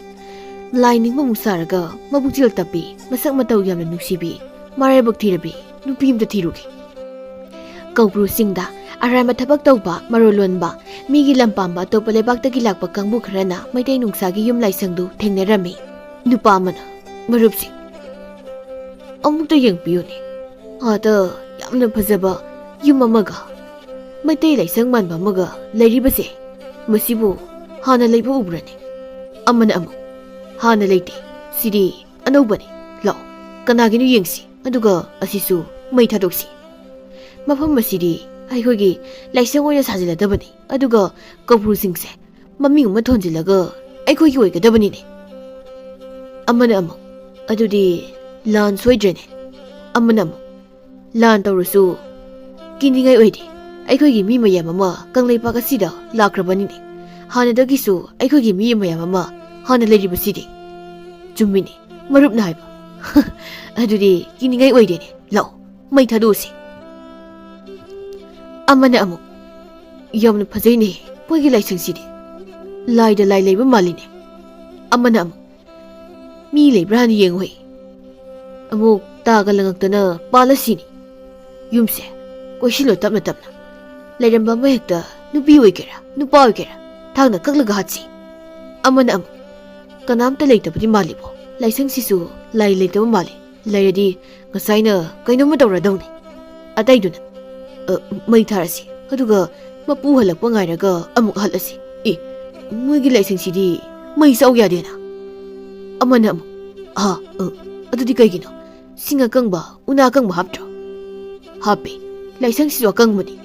ꯂꯥꯏ ꯅꯤꯡꯕ ꯑꯃꯨꯛ ꯁꯥꯔꯒ ꯃꯕꯨꯛ ꯆꯦꯜ ꯇꯞꯄꯤ, ꯃꯁꯛ ꯃꯇꯧ ꯌꯥꯝꯅ ꯅꯨꯡꯁꯤꯕꯤ, ꯃꯔꯥꯏꯕꯛ ꯊꯤꯔꯕꯤ ꯅꯨꯄꯤ ꯑꯃꯇ ꯊꯤꯔꯨꯒꯦ꯫ ꯀꯧꯕ꯭ꯔꯨ ꯆꯤꯡꯗ ꯑꯔꯥꯟꯕ ꯊꯕꯛ ꯇꯧꯕ, ꯃꯔꯣꯜ ꯂꯣꯟꯕ, ꯃꯤꯒꯤ ꯂꯝ ꯄꯥꯝꯕ ꯑꯇꯣꯞꯄ ꯂꯩꯕꯥꯛꯇꯒꯤ ꯂꯥꯛꯄ ꯀꯥꯡꯕꯨ ꯈꯔꯅ ꯃꯩꯇꯩ ꯅꯨꯡꯁꯥꯒꯤ ꯌꯨꯝ ꯂꯥꯏꯁꯪꯗꯨ ꯊꯦꯡꯅꯔꯝꯃꯤ꯫ ꯅꯨꯄꯥ ꯑꯃꯅ, "ꯃꯔꯨꯞꯁꯤꯡ, ꯑꯃꯨꯛꯇ ꯌꯦꯡꯕꯤꯌꯨꯅꯦ꯫ ꯑꯥꯗ ꯌꯥꯝꯅ ꯐꯖꯕ ꯌꯨꯝ ꯑꯃꯒ ꯃꯩꯇꯩ ꯂꯥꯏꯁꯪ ꯃꯥꯟꯕ ꯑꯃꯒ ꯂꯩꯔꯤꯕꯁꯦ, ꯃꯁꯤꯕꯨ ꯍꯥꯟꯅ ꯂꯩꯕ ꯎꯕ꯭ꯔꯅꯦ?" ꯑꯃꯅ ꯑꯃꯨꯛ, "ꯍꯥꯟꯅ ꯂꯩꯇꯦ, ꯁꯤꯗꯤ ꯑꯅꯧꯕꯅꯤ꯫ ꯂꯥꯛꯑꯣ, ꯀꯅꯥꯒꯤꯅꯣ ꯌꯦꯡꯁꯤ, ꯑꯗꯨꯒ ꯑꯁꯤꯁꯨ ꯃꯩ ꯊꯥꯗꯣꯛꯁꯤ꯫ ꯃꯐꯝ ꯑꯁꯤꯗꯤ ꯑꯩꯈꯣꯏꯒꯤ ꯂꯥꯏꯁꯪ ꯑꯣꯏꯅ ꯁꯥꯖꯤꯜꯂꯗꯕꯅꯤ, ꯑꯗꯨꯒ ꯀꯧꯕ꯭ꯔꯨꯁꯤꯡꯁꯦ ꯃꯃꯤꯡ ꯑꯃ ꯊꯣꯟꯖꯤꯜꯂꯒ ꯑꯩꯈꯣꯏꯒꯤ ꯑꯣꯏꯒꯗꯕꯅꯤꯅꯦ꯫" ꯑꯃꯅ ꯑꯃꯨꯛ, "ꯑꯗꯨꯗꯤ ꯂꯥꯟ ꯁꯣꯏꯗ꯭ꯔꯦꯅꯦ꯫" ꯑꯃꯅ ꯑꯃꯨꯛ, "ꯂꯥꯟ ꯇꯧꯔꯁꯨ ꯀꯤꯅꯤꯡꯉꯥꯏ ꯑꯣꯏꯗꯦ, ꯑꯩꯈꯣꯏꯒꯤ ꯃꯤ ꯃꯌꯥꯝ ꯑꯃ ꯀꯪꯂꯩꯄꯥꯛ ꯑꯁꯤꯗ ꯂꯥꯛꯈ꯭ꯔꯕꯅꯤꯅꯦ꯫ ꯍꯥꯟꯅꯗꯒꯤꯁꯨ ꯑꯩꯈꯣꯏꯒꯤ ꯃꯤ ꯃꯌꯥꯝ ꯑꯃ ꯍꯥꯟꯅ ꯂꯩꯔꯤꯕꯁꯤꯗꯤ꯫" "ꯆꯨꯝꯃꯤꯅꯦ ꯃꯔꯨꯞꯅ ꯍꯥꯏꯕ꯫ ꯑꯗꯨꯗꯤ ꯀꯤꯅꯤꯡꯉꯥꯏ ꯑꯣꯏꯗꯦꯅꯦ꯫ ꯂꯥꯛꯑꯣ, ꯃꯩ ꯊꯥꯗꯣꯛꯑꯁꯤ꯫" ꯑꯃꯅ ꯑꯃꯨꯛ, "ꯌꯥꯝꯅ ꯐꯖꯩꯅꯦ ꯃꯣꯏꯒꯤ ꯂꯥꯏꯁꯪꯁꯤꯗꯤ꯫ ꯂꯥꯏꯗ ꯂꯥꯏ ꯂꯩꯕ ꯃꯥꯜꯂꯤꯅꯦ꯫" ꯑꯃꯅ ꯑꯃꯨꯛ, "ꯃꯤ ꯂꯩꯕ꯭ꯔꯥ ꯍꯥꯟꯅ ꯌꯦꯡꯉꯨꯍꯦ꯫ ꯑꯃꯨꯛ ꯇꯥꯒ ꯂꯪꯉꯛꯇꯅ ꯄꯥꯜꯂ ꯁꯤꯅꯤ꯫ ꯌꯨꯝꯁꯦ ꯀꯣꯏꯁꯤꯜꯂꯣ ꯇꯞꯅ ꯇꯞꯅ꯫ ꯂꯩꯔꯝꯕ ꯑꯃ ꯍꯦꯛꯇ, ꯅꯨꯄꯤ ꯑꯣꯏꯒꯦꯔꯥ ꯅꯨꯄꯥ ꯑꯣꯏꯒꯦꯔꯥ, ꯊꯥꯡꯅ ꯀꯛꯂꯒ ꯍꯥꯠꯁꯤ꯫" ꯑꯃꯅ ꯑꯃꯨꯛ, "ꯀꯅꯥꯝꯇ ꯂꯩꯇꯕꯗꯤ ꯃꯥꯜꯂꯤꯕꯣ? ꯂꯥꯏꯁꯪꯁꯤꯁꯨ ꯂꯥꯏ ꯂꯩꯇꯕ ꯃꯥꯜꯂꯤ꯫ ꯂꯩꯔꯗꯤ ꯉꯁꯥꯏꯅ ꯀꯩꯅꯣꯝꯃ ꯇꯧꯔꯗꯧꯅꯤ꯫" ꯑꯇꯩꯗꯨꯅ, "ꯑ, ꯃꯩ ꯊꯥꯔꯁꯤ, ꯑꯗꯨꯒ ꯃꯄꯨ ꯍꯜꯂꯛꯄ ꯉꯥꯏꯔꯒ ꯑꯃꯨꯛ ꯍꯜꯂꯁꯤ꯫ ꯑꯦ, ꯃꯣꯏꯒꯤ ꯂꯥꯏꯁꯪꯁꯤꯗꯤ ꯃꯩ ꯆꯥꯎ ꯌꯥꯗꯦꯅ"꯫ ꯑꯃꯅ ꯑꯃꯨꯛ, "ꯑ, ꯑ, ꯑꯗꯨꯗꯤ ꯀꯩꯒꯤꯅꯣ? ꯁꯤꯡ ꯑꯀꯪꯕ, ꯎꯅꯥ ꯑꯀꯪꯕ ꯍꯥꯞꯇ꯭ꯔꯣ?" "ꯍꯥꯞꯄꯦ, ꯂꯥꯏꯁꯪꯁꯤꯁꯨ ꯑꯀꯪꯕꯅꯤ꯫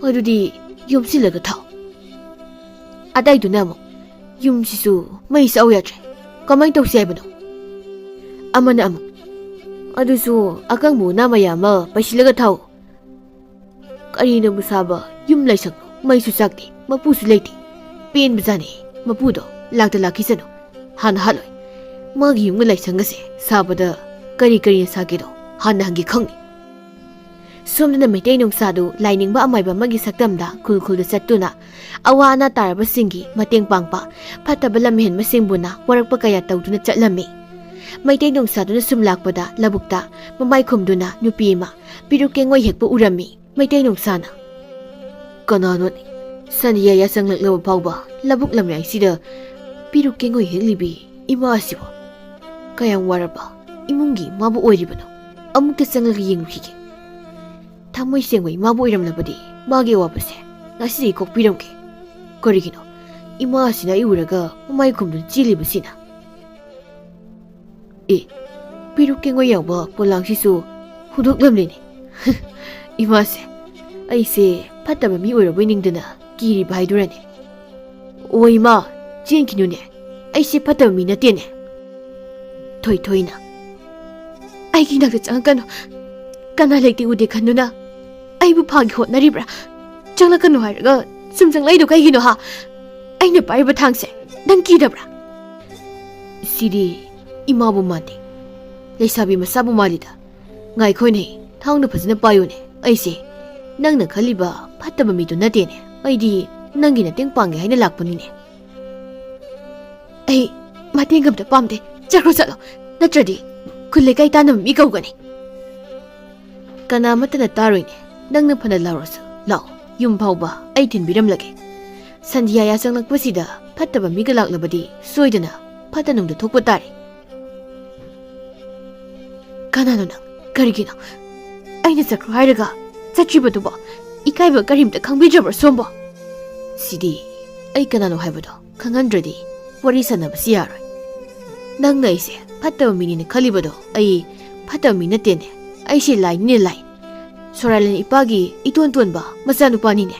ꯑꯗꯨꯗꯤ ꯌꯣꯝꯁꯤꯜꯂꯒ ꯊꯥꯎ"꯫ ꯑꯇꯩꯗꯨꯅ ꯑꯃꯨꯛ, "ꯌꯨꯝꯁꯤꯁꯨ ꯃꯩ ꯆꯥꯎ ꯌꯥꯗ꯭ꯔꯦ, ꯀꯃꯥꯏꯅ ꯇꯧꯁꯤ ꯍꯥꯏꯕꯅꯣ?" ꯑꯃꯅ ꯑꯃꯨꯛ, "ꯑꯗꯨꯁꯨ ꯑꯀꯪꯕ ꯎꯅꯥ ꯃꯌꯥꯝ ꯑꯃ ꯄꯩꯁꯤꯜꯂꯒ ꯊꯥꯎ"꯫ ꯀꯔꯤꯅꯕꯨ ꯁꯥꯕ ꯌꯨꯝ ꯂꯥꯏꯁꯪꯅꯣ? ꯃꯩꯁꯨ ꯆꯥꯛꯇꯦ, ꯃꯄꯨꯁꯨ ꯂꯩꯇꯦ꯫ ꯄꯦꯟꯕꯖꯥꯠꯅꯤ꯫ ꯃꯄꯨꯗꯣ ꯂꯥꯛꯇ ꯂꯥꯛꯈꯤꯁꯅꯨ꯫ ꯍꯥꯟꯅ ꯍꯥꯠꯂꯣꯏ꯫ ꯃꯥꯒꯤ ꯌꯨꯝꯒ ꯂꯥꯏꯁꯪꯒꯁꯦ ꯁꯥꯕꯗ ꯀꯔꯤ ꯀꯔꯤꯅ ꯁꯥꯒꯦꯗꯣ ꯍꯥꯟꯅ ꯍꯪꯒꯦ ꯈꯪꯅꯤ꯫ ꯁꯣꯝꯗꯅ ꯃꯩꯇꯩ ꯅꯨꯡꯁꯥꯗꯨ ꯂꯥꯏꯅꯤꯡꯕ ꯑꯃꯥꯏꯕ ꯑꯃꯒꯤ ꯁꯛꯇꯝꯗ ꯈꯨꯜ ꯈꯨꯜꯗ ꯆꯠꯇꯨꯅ ꯑꯋꯥ ꯑꯅꯥ ꯇꯥꯔꯕꯁꯤꯡꯒꯤ ꯃꯇꯦꯡ ꯄꯥꯡꯕ, ꯐꯠꯇꯕ ꯂꯝꯍꯦꯟꯕꯁꯤꯡꯕꯨꯅ ꯋꯥꯔꯛꯄ ꯀꯌꯥ ꯇꯧꯗꯨꯅ ꯆꯠꯂꯝꯃꯤ꯫ ꯃꯩꯇꯩ ꯅꯨꯡꯁꯥꯗꯨꯅ ꯁꯨꯝ ꯂꯥꯛꯄꯗ ꯂꯧꯕꯨꯛꯇ ꯃꯃꯥꯏ ꯈꯨꯝꯗꯨꯅ ꯅꯨꯄꯤ ꯑꯃ ꯄꯤꯔꯨꯛ ꯀꯦꯡꯉꯣꯏ ꯍꯦꯛꯄ ꯎꯔꯝꯃꯤ꯫ ꯃꯩꯇꯩ ꯅꯨꯡꯁꯥꯅ, "ꯀꯅꯥꯅꯣꯅꯦ? ꯁꯟ ꯌꯥꯌꯥ ꯆꯪꯂꯛꯂꯕ ꯐꯥꯎꯕ ꯂꯧꯕꯨꯛ ꯂꯝꯌꯥꯏꯁꯤꯗ ꯄꯤꯔꯨꯛ ꯀꯦꯡꯉꯣꯏ ꯍꯦꯛꯂꯤꯕꯤ ꯏꯃꯥ ꯑꯁꯤꯕꯨ? ꯀꯌꯥꯝ ꯋꯥꯔꯕ ꯏꯃꯨꯡꯒꯤ ꯏꯃꯥꯕꯨ ꯑꯣꯏꯔꯤꯕꯅꯣ? ꯑꯃꯨꯛꯇ ꯆꯪꯂꯒ ꯌꯦꯡꯂꯨꯈꯤꯒꯦ꯫ ꯊꯃꯣꯏ ꯁꯦꯡꯕ ꯏꯃꯥꯕꯨ ꯑꯣꯏꯔꯝꯂꯕꯗꯤ ꯃꯥꯒꯤ ꯑꯋꯥꯕꯁꯦ ꯉꯁꯤꯗꯒꯤ ꯀꯣꯛꯄꯤꯔꯝꯒꯦ꯫ ꯀꯔꯤꯒꯤꯅꯣ ꯏꯃꯥ ꯑꯁꯤꯅ ꯑꯩ ꯎꯔꯒ ꯃꯃꯥꯏ ꯈꯨꯝꯗꯨꯅ ꯆꯦꯜꯂꯤꯕꯁꯤꯅ?" ꯑꯦ, ꯄꯤꯔꯨꯛ ꯀꯦꯡꯉꯣꯏ ꯌꯥꯎꯕ ꯄꯣꯂꯥꯡꯁꯤꯁꯨ ꯍꯨꯟꯗꯣꯛꯂꯝꯂꯦꯅꯦ꯫ ꯏꯃꯥꯁꯦ, ꯑꯩꯁꯦ ꯐꯠꯇꯕ ꯃꯤ ꯑꯣꯏꯔꯕꯣꯏ ꯅꯤꯡꯗꯅ ꯀꯤꯔꯤꯕ ꯍꯥꯏꯗꯨꯔꯅꯦ꯫ "ꯑꯣ ꯏꯃꯥ, ꯆꯦꯟꯈꯤꯅꯨꯅꯦ, ꯑꯩꯁꯦ ꯐꯠꯇꯕ ꯃꯤ ꯅꯠꯇꯦꯅꯦ"꯫ ꯊꯣꯏꯊꯣꯏꯅ, "ꯑꯩꯒꯤ ꯏꯅꯥꯛꯇ ꯆꯪꯉꯛꯀꯅꯨ꯫ ꯀꯅꯥ ꯂꯩꯇꯦ ꯎꯗꯦ ꯈꯟꯗꯨꯅ ꯑꯩꯕꯨ ꯐꯥꯒꯦ ꯍꯣꯠꯅꯔꯤꯕ꯭ꯔꯥ? ꯆꯪꯂꯛꯀꯅꯨ ꯍꯥꯏꯔꯒ ꯁꯨꯝ ꯆꯪꯂꯛꯏꯗꯣ ꯀꯩꯒꯤꯅꯣ ꯍꯥ? ꯑꯩꯅ ꯄꯥꯏꯔꯤꯕ ꯊꯥꯡꯁꯦ ꯅꯪ ꯀꯤꯗꯕ꯭ꯔꯥ?" ꯁꯤꯗꯤ ꯏꯃꯥꯕꯨ ꯃꯥꯟꯗꯦ, ꯂꯩꯁꯥꯕꯤ ꯃꯆꯥꯕꯨ ꯃꯥꯜꯂꯤꯗ꯫ ꯉꯥꯏꯈꯣꯅꯦ, ꯊꯥꯡꯗꯨ ꯐꯖꯅ ꯄꯥꯏꯌꯨꯅꯦ꯫ ꯑꯩꯁꯦ ꯅꯪꯅ ꯈꯜꯂꯤꯕ ꯐꯠꯇꯕ ꯃꯤꯗꯨ ꯅꯠꯇꯦꯅꯦ꯫ ꯑꯩꯗꯤ ꯅꯪꯒꯤ ꯃꯇꯦꯡ ꯄꯥꯡꯒꯦ ꯍꯥꯏꯅ ꯂꯥꯛꯄꯅꯤꯅꯦ꯫ "ꯑꯩ ꯃꯇꯦꯡ ꯑꯝꯇ ꯄꯥꯝꯗꯦ꯫ ꯆꯠꯈ꯭ꯔꯣ ꯆꯠꯂꯣ꯫ ꯅꯠꯇ꯭ꯔꯗꯤ ꯈꯨꯜ ꯂꯩꯀꯥꯏ ꯇꯥꯟꯅꯕ ꯃꯤ ꯀꯧꯒꯅꯤ"꯫ "ꯀꯅꯥ ꯑꯃꯠꯇꯅ ꯇꯥꯔꯣꯏꯅꯦ꯫ ꯅꯪꯅ ꯐꯅ ꯂꯥꯎꯔꯁꯨ ꯂꯥꯛꯑꯣ꯫ ꯌꯨꯝ ꯐꯥꯎꯕ ꯑꯩ ꯊꯤꯟꯕꯤꯔꯝꯂꯒꯦ꯫ ꯁꯟ ꯌꯥꯌꯥ ꯆꯪꯂꯛꯄꯁꯤꯗ ꯐꯠꯇꯕ ꯃꯤꯒ ꯂꯥꯛꯂꯕꯗꯤ ꯁꯣꯏꯗꯅ ꯐꯠꯇ ꯅꯨꯡꯗ ꯊꯣꯛꯄ ꯇꯥꯔꯦ"꯫ "ꯀꯅꯥꯅꯣ ꯅꯪ? ꯀꯔꯤꯒꯤꯅꯣ? ꯑꯩꯅ ꯆꯠꯈ꯭ꯔꯣ ꯍꯥꯏꯔꯒ ꯆꯠꯈꯤꯕꯗꯨꯕꯣ? ꯏꯀꯥꯏꯕ ꯀꯔꯤꯝꯇ ꯈꯪꯕꯤꯗ꯭ꯔꯕ꯭ꯔꯣ ꯁꯣꯝꯕꯣ? ꯁꯤꯗꯤ ꯑꯩ ꯀꯅꯥꯅꯣ ꯍꯥꯏꯕꯗꯣ ꯈꯪꯍꯟꯗ꯭ꯔꯗꯤ ꯋꯥꯔꯤ ꯁꯥꯟꯅꯕꯁꯤ ꯌꯥꯔꯣꯏ꯫ ꯅꯪꯅ ꯑꯩꯁꯦ ꯐꯠꯇꯕ ꯃꯤꯅꯤꯅ ꯈꯜꯂꯤꯕꯗꯣ ꯑꯩ ꯐꯠꯇꯕ ꯃꯤ ꯅꯠꯇꯦꯅꯦ꯫ ꯑꯩꯁꯦ ꯂꯥꯏꯅꯤꯅꯦ, ꯂꯥꯏ꯫ ꯁꯣꯔꯥꯂꯦꯟ ꯏꯄꯥꯒꯤ ꯏꯇꯣꯟ ꯇꯣꯟꯕ ꯃꯆꯥꯅꯨꯄꯥꯅꯤꯅꯦ꯫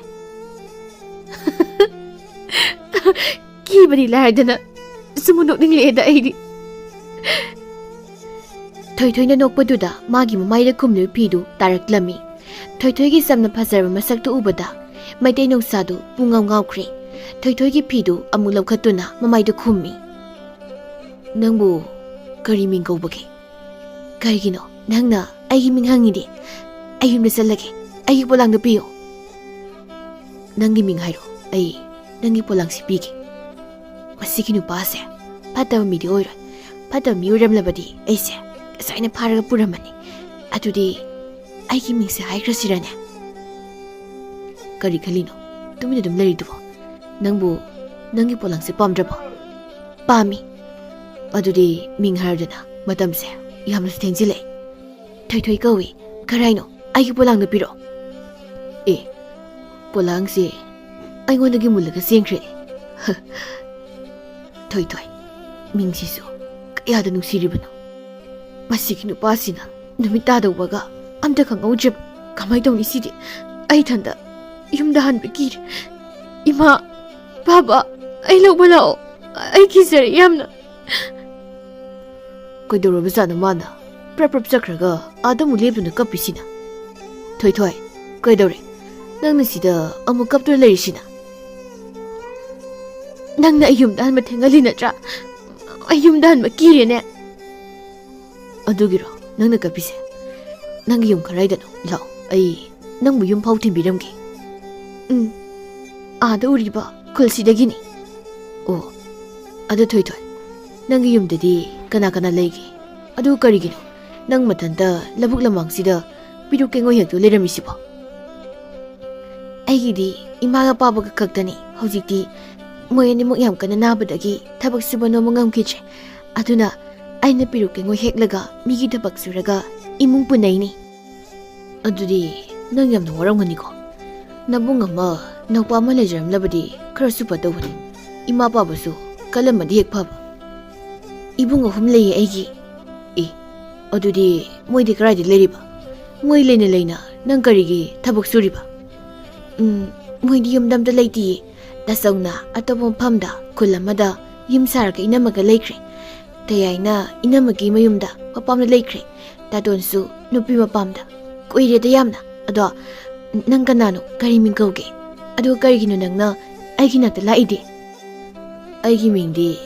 ꯀꯤꯕꯗꯤ ꯂꯥꯏꯔꯗꯅ ꯁꯨꯝ ꯅꯣꯛꯅꯤꯡꯂꯛꯑꯦꯗ ꯑꯩꯗꯤ꯫ ꯊꯣꯏꯊꯣꯏꯅ ꯅꯣꯛꯄꯗꯨꯗ ꯃꯥꯒꯤ ꯃꯃꯥꯏꯗ ꯈꯨꯝꯂꯤꯕ ꯐꯤꯗꯨ ꯇꯥꯔꯛꯂꯝꯃꯤ꯫ ꯊꯣꯏꯊꯣꯏꯒꯤ ꯆꯝꯅ ꯐꯖꯔꯕ ꯃꯁꯛꯇꯨ ꯎꯕꯗ ꯃꯩꯇꯩ ꯅꯨꯡꯁꯥꯗꯨ ꯄꯨꯡꯉꯥꯎ ꯉꯥꯎꯈ꯭ꯔꯦ꯫ ꯊꯣꯏꯊꯣꯏꯒꯤ ꯐꯤꯗꯨ ꯑꯃꯨꯛ ꯂꯧꯈꯠꯇꯨꯅ ꯃꯃꯥꯏꯗ ꯈꯨꯝꯃꯤ꯫ "ꯅꯪꯕꯨ ꯀꯔꯤ ꯃꯤꯡ ꯀꯧꯕꯒꯦ? ꯀꯔꯤꯒꯤꯅꯣ ꯅꯪꯅ ꯑꯩꯒꯤ ꯃꯤꯡ ꯍꯪꯉꯤꯗꯤ? ꯑꯩ ꯌꯨꯝꯗ ꯆꯠꯂꯒꯦ꯫ ꯑꯩꯒꯤ ꯄꯣꯂꯥꯡꯗ ꯄꯤꯌꯨ꯫ ꯅꯪꯒꯤ ꯃꯤꯡ ꯍꯥꯏꯔꯣ, ꯑꯩ ꯅꯪꯒꯤ ꯄꯣꯂꯥꯡꯁꯤ ꯄꯤꯒꯦ꯫" ꯃꯁꯤꯒꯤ ꯅꯨꯄꯥꯁꯦ ꯐꯠꯇꯕ ꯃꯤꯗꯤ ꯑꯣꯏꯔꯣꯏ꯫ ꯐꯠꯇꯕ ꯃꯤ ꯑꯣꯏꯔꯝꯂꯕꯗꯤ ꯑꯩꯁꯦ ꯉꯁꯥꯏꯅ ꯐꯥꯔꯒ ꯄꯨꯔꯝꯃꯅꯤ꯫ ꯑꯗꯨꯗꯤ ꯑꯩꯒꯤ ꯃꯤꯡꯁꯦ ꯍꯥꯏꯈ꯭ꯔꯁꯤꯔꯅꯦ? ꯀꯔꯤ ꯈꯜꯂꯤꯅꯣ ꯇꯨꯃꯤꯟꯅ ꯑꯗꯨꯝ ꯂꯩꯔꯤꯗꯨꯕꯣ? ꯅꯪꯕꯨ ꯅꯪꯒꯤ ꯄꯣꯂꯥꯡꯁꯦ ꯄꯥꯝꯗ꯭ꯔꯕꯣ? ꯄꯥꯝꯃꯤ꯫ ꯑꯗꯨꯗꯤ ꯃꯤꯡ ꯍꯥꯏꯔꯗꯅ, ꯃꯇꯝꯁꯦ ꯌꯥꯝꯅꯁꯨ ꯊꯦꯡꯖꯤꯜꯂꯛꯑꯦ꯫ ꯊꯣꯏꯊꯣꯏ ꯀꯧꯏ꯫ "ꯀꯔꯥꯏꯅꯣ? ꯑꯩꯒꯤ ꯄꯣꯂꯥꯡꯗ ꯄꯤꯔꯛꯑꯣ꯫" "ꯑꯦ, ꯄꯣꯂꯥꯡꯁꯦ ꯑꯩꯉꯣꯟꯗꯒꯤ ꯃꯨꯜꯂꯒ ꯆꯦꯟꯈ꯭ꯔꯦ꯫" ꯊꯣꯏꯊꯣꯏ, ꯃꯤꯡꯁꯤꯁꯨ ꯀꯌꯥꯗ ꯅꯨꯡꯁꯤꯔꯤꯕꯅꯣ꯫ ꯃꯁꯤꯒꯤ ꯅꯨꯄꯥꯁꯤꯅ ꯅꯨꯃꯤꯠ ꯇꯥꯗꯧꯕꯒ ꯑꯝꯇ ꯈꯪꯍꯧꯗ꯭ꯔꯦ꯫ ꯀꯃꯥꯏꯅ ꯇꯧꯅꯤ ꯁꯤꯗꯤ? ꯑꯩ ꯏꯊꯟꯇ ꯌꯨꯝꯗ ꯍꯟꯕ ꯀꯤꯔꯦ꯫ ꯏꯃꯥ, ꯕꯥꯕꯥ, ꯑꯩ ꯂꯧꯕ ꯂꯥꯛꯑꯣ꯫ ꯑꯩ ꯀꯤꯖꯔꯦ ꯌꯥꯝꯅ꯫ ꯀꯩꯗꯧꯔꯕꯖꯥꯠꯅꯣ ꯃꯥꯅ ꯄ꯭ꯔꯞ ꯄ꯭ꯔꯞ ꯆꯠꯈ꯭ꯔꯒ ꯑꯥꯗ ꯑꯃꯨꯛ ꯂꯦꯞꯇꯨꯅ ꯀꯞꯄꯤꯁꯤꯅ? ꯊꯣꯏꯊꯣꯏ, ꯀꯩꯗꯧꯔꯦ? ꯅꯪꯅ ꯁꯤꯗ ꯑꯃꯨꯛ ꯀꯞꯇꯨꯅ ꯂꯩꯔꯤꯁꯤꯅ? ꯅꯪꯅ ꯑꯩ ꯌꯨꯝꯗ ꯍꯟꯕ ꯊꯦꯡꯍꯜꯂꯤ ꯅꯠꯇ꯭ꯔꯥ? ꯑꯩ ꯌꯨꯝꯗ ꯍꯟꯕ ꯀꯤꯔꯦꯅꯦ꯫ ꯑꯗꯨꯒꯤꯔꯣ ꯅꯪꯅ ꯀꯞꯄꯤꯁꯦ? ꯅꯪꯒꯤ ꯌꯨꯝ ꯀꯗꯥꯏꯗꯅꯣ? ꯂꯥꯛꯑꯣ, ꯑꯩ ꯅꯪꯕꯨ ꯌꯨꯝ ꯐꯥꯎ ꯊꯤꯟꯕꯤꯔꯝꯒꯦ꯫ ꯎꯝ, ꯑꯥꯗ ꯎꯔꯤꯕ ꯈꯨꯜꯁꯤꯗꯒꯤꯅꯤ꯫ ꯑꯣ, ꯑꯗꯨ ꯊꯣꯏꯊꯣꯏ, ꯅꯪꯒꯤ ꯌꯨꯝꯗꯗꯤ ꯀꯅꯥ ꯀꯅꯥ ꯂꯩꯒꯦ? ꯑꯗꯨ ꯀꯔꯤꯒꯤꯅꯣ ꯅꯪ ꯃꯊꯟꯇ ꯂꯧꯕꯨꯛ ꯂꯝꯍꯥꯡꯁꯤꯗ ꯄꯤꯔꯨꯛ ꯀꯦꯡꯉꯣꯏ ꯍꯦꯛꯇꯨ ꯂꯩꯔꯝꯃꯤꯁꯤꯕꯣ? ꯑꯩꯒꯤꯗꯤ ꯏꯃꯥꯒ ꯄꯥꯕꯒ ꯈꯛꯇꯅꯤ꯫ ꯍꯧꯖꯤꯛꯇꯤ ꯃꯣꯏ ꯑꯅꯤꯃꯛ ꯌꯥꯝ ꯀꯟꯅ ꯅꯥꯕꯗꯒꯤ ꯊꯕꯛ ꯁꯨꯕ ꯅꯣꯝꯕ ꯉꯝꯈꯤꯗ꯭ꯔꯦ꯫ ꯑꯗꯨꯅ ꯑꯩꯅ ꯄꯤꯔꯨꯛ ꯀꯦꯡꯉꯣꯏ ꯍꯦꯛꯂꯒ ꯃꯤꯒꯤ ꯊꯕꯛ ꯁꯨꯔꯒ ꯏꯃꯨꯡ ꯄꯨꯅꯩꯅꯤ꯫ ꯑꯗꯨꯗꯤ ꯅꯪ ꯌꯥꯝꯅ ꯋꯥꯔꯝꯒꯅꯤꯀꯣ꯫ ꯅꯕꯨꯡ ꯑꯃ, ꯅꯧꯄꯥ ꯑꯃ ꯂꯩꯖꯔꯝꯂꯕꯗꯤ ꯈꯔꯁꯨ ꯐꯗꯧꯕꯅꯤ꯫ ꯏꯃꯥ ꯄꯥꯕꯁꯨ ꯀꯜꯂꯝꯃꯗꯤ ꯍꯦꯛ ꯐꯕ꯫ ꯏꯕꯨꯡ ꯑꯍꯨꯝ ꯂꯩꯌꯦ ꯑꯩꯒꯤ꯫ ꯑꯦ, ꯑꯗꯨꯗꯤ ꯃꯣꯏꯗꯤ ꯀꯗꯥꯏꯗ ꯂꯩꯔꯤꯕ? ꯃꯣꯏ ꯂꯩꯅ ꯂꯩꯅ ꯅꯪ ꯀꯔꯤꯒꯤ ꯊꯕꯛ ꯁꯨꯔꯤꯕ? ꯎꯝ, ꯃꯣꯏꯗꯤ ꯌꯨꯝꯗ ꯑꯝꯇ ꯂꯩꯇꯤꯌꯦ꯫ ꯇꯥꯆꯧꯅ ꯑꯇꯣꯞꯄ ꯃꯐꯝꯗ ꯈꯨꯜ ꯑꯃꯗ ꯌꯨꯝ ꯁꯥꯔꯒ ꯏꯅꯝꯃꯒ ꯂꯩꯈ꯭ꯔꯦ꯫ ꯇꯌꯥꯏꯅ ꯏꯅꯝꯃꯒꯤ ꯃꯌꯨꯝꯗ ꯃꯄꯥꯝꯗ ꯂꯩꯈ꯭ꯔꯦ꯫ ꯇꯥꯇꯣꯟꯁꯨ ꯅꯨꯄꯤ ꯃꯄꯥꯝꯗ꯫ ꯀꯨꯏꯔꯦꯗ ꯌꯥꯝꯅ꯫ ꯑꯗꯣ ꯅꯪ ꯀꯅꯥꯅꯣ? ꯀꯔꯤ ꯃꯤꯡ ꯀꯧꯒꯦ? ꯑꯗꯨꯒ ꯀꯔꯤꯒꯤꯅꯣ ꯅꯪꯅ ꯑꯩꯒꯤ ꯅꯥꯛꯇ ꯂꯥꯛꯏꯗꯤ? ꯑꯩꯒꯤ ꯃꯤꯡꯗꯤ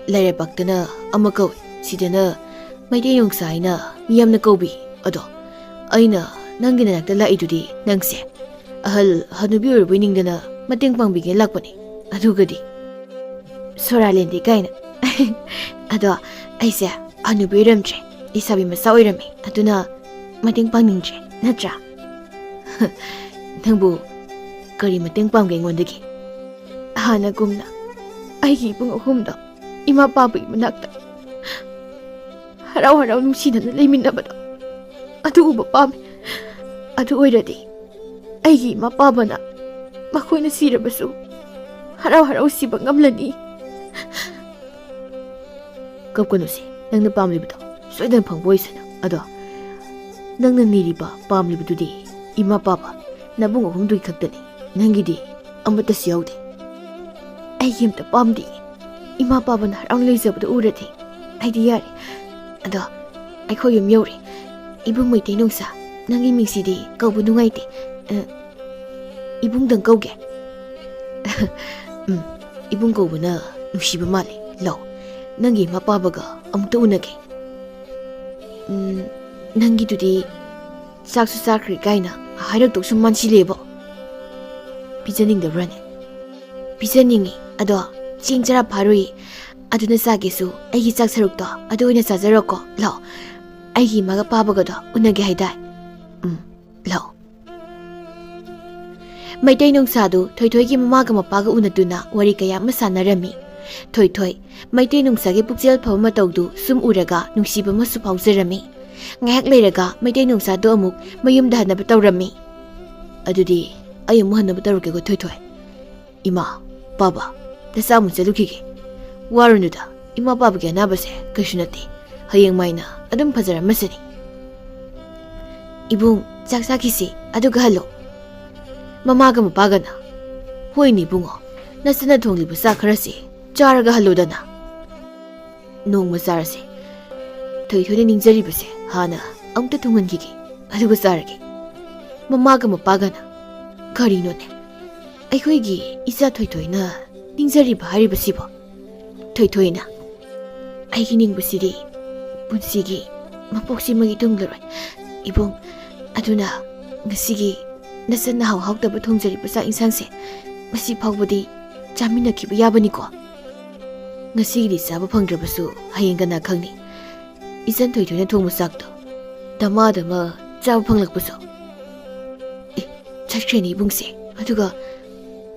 ꯂꯥꯏꯔꯩꯄꯥꯛꯇꯅ ꯑꯃ ꯀꯧꯏ, ꯁꯤꯗꯅ ꯃꯩꯇꯩ ꯅꯨꯡꯁꯥ ꯍꯥꯏꯅ ꯃꯤ ꯌꯥꯝꯅ ꯀꯧꯕꯤ꯫ ꯑꯗꯣ ꯑꯩꯅ ꯅꯪꯒꯤ ꯅꯥꯛꯇ ꯂꯥꯛꯏꯗꯨꯗꯤ ꯅꯪꯁꯦ ꯑꯍꯜ ꯍꯅꯨꯕꯤ ꯑꯣꯏꯔꯕꯣꯏ ꯅꯤꯡꯗꯅ ꯃꯇꯦꯡ ꯄꯥꯡꯕꯤꯒꯦ ꯂꯥꯛꯄꯅꯤ꯫ ꯑꯗꯨꯒꯗꯤ ꯁꯣꯔꯥ ꯂꯦꯟꯗꯦ ꯀꯥꯏꯅ꯫ ꯑꯗꯣ ꯑꯩꯁꯦ ꯍꯅꯨꯕꯤ ꯑꯣꯏꯔꯝꯗ꯭ꯔꯦ, ꯂꯩꯁꯥꯕꯤ ꯃꯆꯥ ꯑꯣꯏꯔꯝꯃꯦ, ꯑꯗꯨꯅ ꯃꯇꯦꯡ ꯄꯥꯡꯅꯤꯡꯗ꯭ꯔꯦ, ꯅꯠꯇ꯭ꯔꯥ? ꯅꯪꯕꯨ ꯀꯔꯤ ꯃꯇꯦꯡ ꯄꯥꯡꯒꯦ ꯑꯩꯉꯣꯟꯗꯒꯤ? ꯍꯥꯟꯅꯒꯨꯝꯅ ꯑꯩꯒꯤ ꯏꯕꯨꯡ ꯑꯍꯨꯝꯗꯣ ꯏꯃꯥ ꯄꯥꯕꯒꯤ ꯃꯅꯥꯛꯇ ꯍꯔꯥꯎ ꯍꯔꯥꯎ ꯅꯨꯡꯁꯤꯅꯅ ꯂꯩꯃꯤꯟꯅꯕꯗꯣ, ꯑꯗꯨ ꯎꯕ ꯄꯥꯝꯃꯤ꯫ ꯑꯗꯨ ꯑꯣꯏꯔꯗꯤ ꯑꯩꯒꯤ ꯏꯃꯥ ꯄꯥꯕꯅ ꯃꯈꯣꯏꯅ ꯁꯤꯔꯕꯁꯨ ꯍꯔꯥꯎ ꯍꯔꯥꯎ ꯁꯤꯕ ꯉꯝꯂꯅꯤ꯫ ꯀꯞꯀꯅꯨꯁꯦ, ꯅꯪꯅ ꯄꯥꯝꯂꯤꯕꯗꯣ ꯁꯣꯏꯗꯅ ꯐꯪꯕ ꯑꯣꯏꯁꯅꯨ꯫ ꯑꯗꯣ ꯅꯪꯅ ꯅꯤꯔꯤꯕ, ꯄꯥꯝꯂꯤꯕꯗꯨꯗꯤ ꯏꯃꯥ ꯄꯥꯕ ꯅꯕꯨꯡ ꯑꯍꯨꯝꯗꯨꯒꯤ ꯈꯛꯇꯅꯤ꯫ ꯅꯪꯒꯤꯗꯤ ꯑꯃꯠꯇꯁꯨ ꯌꯥꯎꯗꯦ꯫ ꯑꯩꯒꯤ ꯑꯝꯇ ꯄꯥꯝꯗꯦ꯫ ꯏꯃꯥ ꯄꯥꯕꯅ ꯍꯔꯥꯎꯅ ꯂꯩꯖꯕꯗꯨ ꯎꯔꯗꯤ ꯑꯩꯗꯤ ꯌꯥꯔꯦ꯫ ꯑꯗꯣ ꯑꯩꯈꯣꯏ ꯌꯨꯝ ꯌꯧꯔꯦ꯫ ꯏꯕꯨꯡ ꯃꯩꯇꯩ ꯅꯨꯡꯁꯥ, ꯅꯪꯒꯤ ꯃꯤꯡꯁꯤꯗꯤ ꯀꯧꯕ ꯅꯨꯡꯉꯥꯏꯇꯦ꯫ ꯑ, ꯏꯕꯨꯡꯗꯪ ꯀꯧꯒꯦ꯫ ꯎꯝ, ꯏꯕꯨꯡ ꯀꯧꯕꯅ ꯅꯨꯡꯁꯤꯕ ꯃꯥꯜꯂꯦ꯫ ꯂꯥꯎ, ꯅꯪꯒꯤ ꯏꯃꯥ ꯄꯥꯕꯒ ꯑꯃꯨꯛꯇ ꯎꯅꯒꯦ꯫ ꯎꯝ, ꯅꯪꯒꯤꯗꯨꯗꯤ ꯆꯥꯛꯁꯨ ꯆꯥꯈ꯭ꯔꯦ ꯀꯥꯏꯅ ꯍꯥꯏꯔꯛꯇꯧ ꯁꯨꯝ ꯃꯥꯟꯁꯤꯜꯂꯦꯕꯣ꯫ ꯄꯤꯖꯅꯤꯡꯗꯕ꯭ꯔꯥꯅꯦ? ꯄꯤꯖꯅꯤꯡꯉꯤ, ꯑꯗꯣ ꯆꯦꯡ ꯆꯔꯥ ꯐꯥꯔꯨꯏ꯫ ꯑꯗꯨꯅ ꯆꯥꯒꯦꯁꯨ ꯑꯩꯒꯤ ꯆꯥꯛ ꯁꯔꯨꯛꯇꯣ ꯑꯗꯨ ꯑꯣꯏꯅ ꯆꯥꯖꯔꯣꯀꯣ꯫ ꯂꯥꯎ, ꯑꯩꯒꯤ ꯏꯃꯥꯒ ꯄꯥꯕꯒꯗꯣ ꯎꯅꯒꯦ ꯍꯥꯏꯗꯥꯏ? ꯎꯝ, ꯂꯥꯎ꯫ ꯃꯩꯇꯩ ꯅꯨꯡꯁꯥꯗꯨ ꯊꯣꯏꯊꯣꯏꯒꯤ ꯃꯃꯥꯒ ꯃꯄꯥꯒ ꯎꯅꯗꯨꯅ ꯋꯥꯔꯤ ꯀꯌꯥ ꯑꯃ ꯁꯥꯟꯅꯔꯝꯃꯤ꯫ ꯊꯣꯏꯊꯣꯏ, ꯃꯩꯇꯩ ꯅꯨꯡꯁꯥꯒꯤ ꯄꯨꯛꯆꯦꯜ ꯐꯕ ꯃꯇꯧꯗꯨ ꯁꯨꯝ ꯎꯔꯒ ꯅꯨꯡꯁꯤꯕ ꯑꯃꯁꯨ ꯐꯥꯎꯖꯔꯝꯃꯤ꯫ ꯉꯥꯏꯍꯥꯛ ꯂꯩꯔꯒ ꯃꯩꯇꯩ ꯅꯣꯡꯁꯥꯗꯣ ꯑꯃꯨꯛ ꯃꯌꯨꯝꯗ ꯍꯟꯅꯕ ꯇꯧꯔꯝꯃꯤ꯫ "ꯑꯗꯨꯗꯤ ꯑꯩ ꯑꯃꯨꯛ ꯍꯟꯅꯕ ꯇꯧꯔꯒꯦꯀꯣ, ꯊꯣꯏꯊꯣꯏ꯫ ꯏꯃꯥ, ꯄꯥꯕ, ꯅꯆꯥ ꯑꯃꯨꯛ ꯆꯠꯂꯨꯈꯤꯒꯦ꯫ ꯋꯥꯔꯨꯅꯨꯗ, ꯏꯃꯥ ꯄꯥꯕꯒꯤ ꯑꯅꯥꯕꯁꯦ ꯀꯩꯁꯨ ꯅꯠꯇꯦ꯫ ꯍꯌꯦꯡ ꯃꯥꯏꯅ ꯑꯗꯨꯝ ꯐꯖꯔꯝꯃꯁꯅꯤ꯫ ꯏꯕꯨꯡ, ꯆꯥꯛ ꯆꯥꯈꯤꯁꯤ, ꯑꯗꯨꯒ ꯍꯜꯂꯣ꯫ ꯃꯃꯥꯒ ꯃꯄꯥꯒꯅ, ꯍꯣꯏꯅꯦ ꯏꯕꯨꯡꯉꯣ, ꯅꯆꯟꯅ ꯊꯣꯡꯂꯤꯕ ꯆꯥꯛ ꯈꯔꯁꯤ ꯆꯥꯔꯒ ꯍꯜꯂꯣꯗꯅ꯫ ꯅꯣꯡꯃ ꯆꯥꯔꯁꯤ꯫ ꯊꯣꯏꯊꯣꯏꯅ ꯅꯤꯡꯖꯔꯤꯕꯁꯦ ꯍꯥꯟꯅ ꯑꯃꯨꯛꯇ ꯊꯨꯡꯍꯟꯈꯤꯒꯦ, ꯑꯗꯨꯒ ꯆꯥꯔꯒꯦ꯫" ꯃꯃꯥꯒ ꯃꯄꯥꯒꯅ, "ꯀꯔꯤꯅꯣꯅꯦ? ꯑꯩꯈꯣꯏꯒꯤ ꯏꯆꯥ ꯊꯣꯏꯊꯣꯏꯅ ꯅꯤꯡꯖꯔꯤꯕ ꯍꯥꯏꯔꯤꯕꯁꯤꯕꯣ?" ꯊꯣꯏꯊꯣꯏꯅ, "ꯑꯩꯒꯤ ꯅꯤꯡꯕꯁꯤꯗꯤ ꯄꯨꯟꯁꯤꯒꯤ ꯃꯄꯣꯛꯁꯤꯃꯒꯤ ꯇꯨꯡꯂꯔꯣꯏ, ꯏꯕꯨꯡ꯫ ꯑꯗꯨꯅ ꯉꯁꯤꯒꯤ ꯅꯆꯟꯅ ꯍꯥꯎ ꯍꯥꯎꯇꯕ ꯊꯣꯡꯖꯔꯤꯕ ꯆꯥꯛ ꯏꯟꯁꯥꯡꯁꯦ ꯉꯁꯤ ꯐꯥꯎꯕꯗꯤ ꯆꯥꯃꯤꯟꯅꯈꯤꯕ ꯌꯥꯕꯅꯤꯀꯣ꯫ ꯉꯁꯤꯒꯤꯗꯤ ꯆꯥꯕ ꯐꯪꯗ꯭ꯔꯕꯁꯨ ꯍꯌꯦꯡ ꯀꯅꯥ ꯈꯪꯅꯤ꯫ ꯏꯆꯟ ꯊꯣꯏꯊꯣꯏꯅ ꯊꯣꯡꯕ ꯆꯥꯛꯇꯣ ꯗꯃꯥ ꯗꯃꯥ ꯆꯥꯕ ꯐꯪꯂꯛꯄꯁꯨ꯫" ꯑꯦ, ꯆꯠꯈ꯭ꯔꯦꯅꯦ ꯏꯕꯨꯡꯁꯦ꯫ ꯑꯗꯨꯒ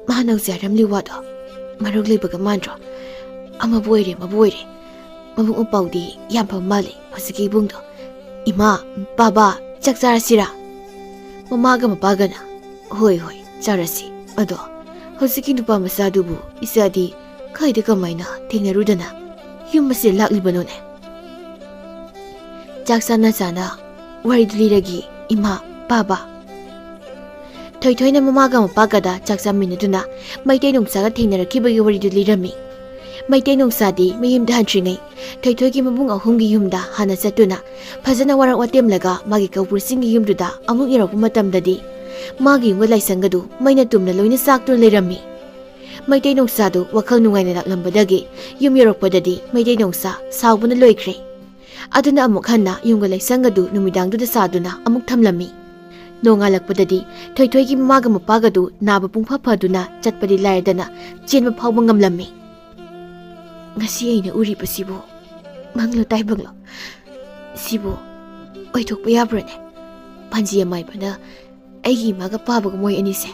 ꯃꯥꯅ ꯍꯧꯖꯤꯛ ꯍꯥꯏꯔꯝꯂꯤ ꯋꯥꯗꯣ ꯃꯔꯧ ꯂꯩꯕꯒ ꯃꯥꯟꯗ꯭ꯔꯣ? ꯑꯃꯕꯨ ꯑꯣꯏꯔꯦ, ꯑꯃꯕꯨ ꯑꯣꯏꯔꯦ, ꯃꯕꯨꯛ ꯃꯄꯥꯎꯗꯤ ꯌꯥꯝ ꯐꯕ ꯃꯥꯜꯂꯦ ꯍꯧꯖꯤꯛꯀꯤ ꯏꯕꯨꯡꯗꯣ꯫ "ꯏꯃꯥ, ꯄꯥꯕ, ꯆꯥꯛ ꯆꯥꯔꯁꯤꯔꯥ?" ꯃꯃꯥꯒ ꯃꯄꯥꯒꯅ, "ꯍꯣꯏ, ꯍꯣꯏ, ꯆꯥꯔꯁꯤ꯫ ꯑꯗꯣ ꯍꯧꯖꯤꯛꯀꯤ ꯅꯨꯄꯥ ꯃꯆꯥꯗꯨꯕꯨ ꯏꯆꯥꯗꯤ ꯀꯥꯏꯗ ꯀꯃꯥꯏꯅ ꯊꯦꯡꯅꯔꯨꯗꯅ ꯌꯨꯝ ꯑꯁꯤꯗ ꯂꯥꯛꯂꯤꯕꯅꯣꯅꯦ?" ꯆꯥꯛ ꯆꯥꯅ ꯆꯥꯅ ꯋꯥꯔꯤꯗꯨ ꯂꯤꯔꯒꯦ, ꯏꯃꯥ, ꯄꯥꯕ꯫ ꯊꯣꯏꯊꯣꯏꯅ ꯃꯃꯥꯒ ꯃꯄꯥꯒꯗ ꯆꯥꯛ ꯆꯥꯃꯤꯟꯅꯗꯨꯅ ꯃꯩꯇꯩ ꯅꯣꯡꯁꯥꯒ ꯊꯦꯡꯅꯔꯛꯈꯤꯕꯒꯤ ꯋꯥꯔꯤꯗꯨ ꯂꯤꯔꯝꯃꯤ꯫ ꯃꯩꯇꯩ ꯅꯣꯡꯁꯥꯗꯤ ꯃꯌꯨꯝꯗ ꯍꯟꯗ꯭ꯔꯤꯉꯩ ꯊꯣꯏꯊꯣꯏꯒꯤ ꯃꯕꯨꯡ ꯑꯍꯨꯝꯒꯤ ꯌꯨꯝꯗ ꯍꯥꯟꯅ ꯆꯠꯇꯨꯅ ꯐꯖꯅ ꯋꯥꯔꯛ ꯋꯥꯇꯦꯝꯂꯒ ꯃꯥꯒꯤ ꯀꯧꯕ꯭ꯔꯨꯁꯤꯡꯒꯤ ꯌꯨꯝꯗꯨꯗ ꯑꯃꯨꯛ ꯌꯧꯔꯛꯄ ꯃꯇꯝꯗꯗꯤ ꯃꯥꯒꯤ ꯌꯨꯝꯒ ꯂꯥꯏꯁꯪꯒꯗꯨ ꯃꯩꯅ ꯇꯨꯝꯅ ꯂꯣꯏꯅ ꯆꯥꯛꯇꯨꯅ ꯂꯩꯔꯝꯃꯤ꯫ ꯃꯩꯇꯩ ꯅꯣꯡꯁꯥꯗꯨ ꯋꯥꯈꯜ ꯅꯨꯡꯉꯥꯏꯅ ꯂꯥꯛꯂꯝꯕꯗꯒꯤ ꯌꯨꯝ ꯌꯧꯔꯛꯄꯗꯗꯤ ꯃꯩꯇꯩ ꯅꯣꯡꯁꯥ ꯁꯥꯎꯕꯅ ꯂꯣꯏꯈ꯭ꯔꯦ꯫ ꯑꯗꯨꯅ ꯑꯃꯨꯛ ꯍꯟꯅ ꯌꯨꯝꯒ ꯂꯥꯏꯁꯪꯒꯗꯨ ꯅꯨꯃꯤꯗꯥꯡꯗꯨꯗ ꯁꯥꯗꯨꯅ ꯑꯃꯨꯛ ꯊꯝꯂꯝꯃꯤ꯫ ꯅꯣꯡꯉꯥꯜꯂꯛꯄꯗꯗꯤ ꯊꯣꯏꯊꯣꯏꯒꯤ ꯃꯃꯥꯒ ꯃꯄꯥꯒꯗꯨ ꯅꯥꯕ ꯄꯨꯡꯐ ꯐꯗꯨꯅ ꯆꯠꯄꯗꯤ ꯂꯥꯏꯔꯗꯅ ꯆꯦꯟꯕ ꯐꯥꯎꯕ ꯉꯝꯂꯝꯃꯤ꯫ "ꯉꯁꯤ ꯑꯩꯅ ꯎꯔꯤꯕꯁꯤꯕꯨ ꯃꯪꯂꯣ ꯇꯥꯏꯕꯪꯂꯣ? ꯁꯤꯕꯨ ꯑꯣꯏꯊꯣꯛꯄ ꯌꯥꯕ꯭ꯔꯅꯦ? ꯄꯥꯟꯖꯤ ꯑꯃꯥꯏꯕꯅ ꯑꯩꯒꯤ ꯏꯃꯥꯒ ꯄꯥꯕꯒ ꯃꯣꯏ ꯑꯅꯤꯁꯦ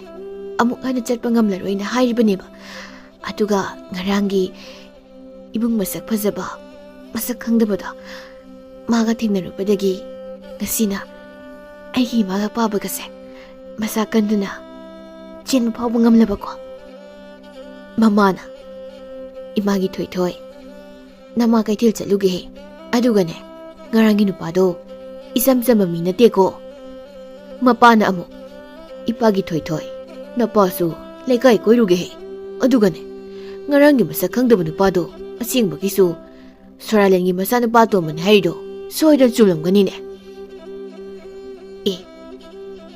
ꯑꯃꯨꯛ ꯍꯟꯅ ꯆꯠꯄ ꯉꯝꯂꯔꯣꯏꯅ ꯍꯥꯏꯔꯤꯕꯅꯦꯕ꯫ ꯑꯗꯨꯒ ꯉꯔꯥꯡꯒꯤ ꯏꯕꯨꯡ ꯃꯁꯛ ꯐꯖꯕ, ꯃꯁꯛ ꯈꯪꯗꯕꯗꯣ, ꯃꯥꯒ ꯊꯦꯡꯅꯔꯨꯕꯗꯒꯤ ꯉꯁꯤꯅ ꯑꯩꯒꯤ ꯏꯃꯥꯒ ꯄꯥꯕꯒꯁꯦ ꯃꯁꯥ ꯀꯟꯗꯨꯅ ꯆꯦꯟꯕ ꯐꯥꯎꯕ ꯉꯝꯂꯕꯀꯣ꯫ ꯃꯃꯥꯅ, "ꯏꯃꯥꯒꯤ ꯊꯣꯏꯊꯣꯏ, ꯅꯃꯥ ꯀꯩꯊꯦꯜ ꯆꯠꯂꯨꯒꯦꯍꯦ꯫ ꯑꯗꯨꯒꯅꯦ, ꯉꯔꯥꯡꯒꯤ ꯅꯨꯄꯥꯗꯣ ꯏꯆꯝ ꯆꯝꯕ ꯃꯤ ꯅꯠꯇꯦꯀꯣ꯫ ꯃꯄꯥꯅ ꯑꯃꯨꯛ, ꯏꯄꯥꯒꯤ ꯊꯣꯏꯊꯣꯏ, ꯅꯄꯥꯁꯨ ꯂꯩꯀꯥꯏ ꯀꯣꯏꯔꯨꯒꯦꯍꯦ꯫ ꯑꯗꯨꯒꯅꯦ, ꯉꯔꯥꯡꯒꯤ ꯃꯁꯛ ꯈꯪꯗꯕ ꯅꯨꯄꯥꯗꯣ ꯑꯁꯦꯡꯕꯒꯤꯁꯨ ꯁꯣꯔꯥꯂꯦꯟꯒꯤ ꯃꯆꯥꯅꯨꯄꯥ ꯑꯇꯣꯝꯕꯅꯦ ꯍꯥꯏꯔꯤꯗꯣ ꯁꯣꯏꯗꯅ ꯆꯨꯝꯂꯝꯒꯅꯤꯅꯦ꯫" ꯑꯦ,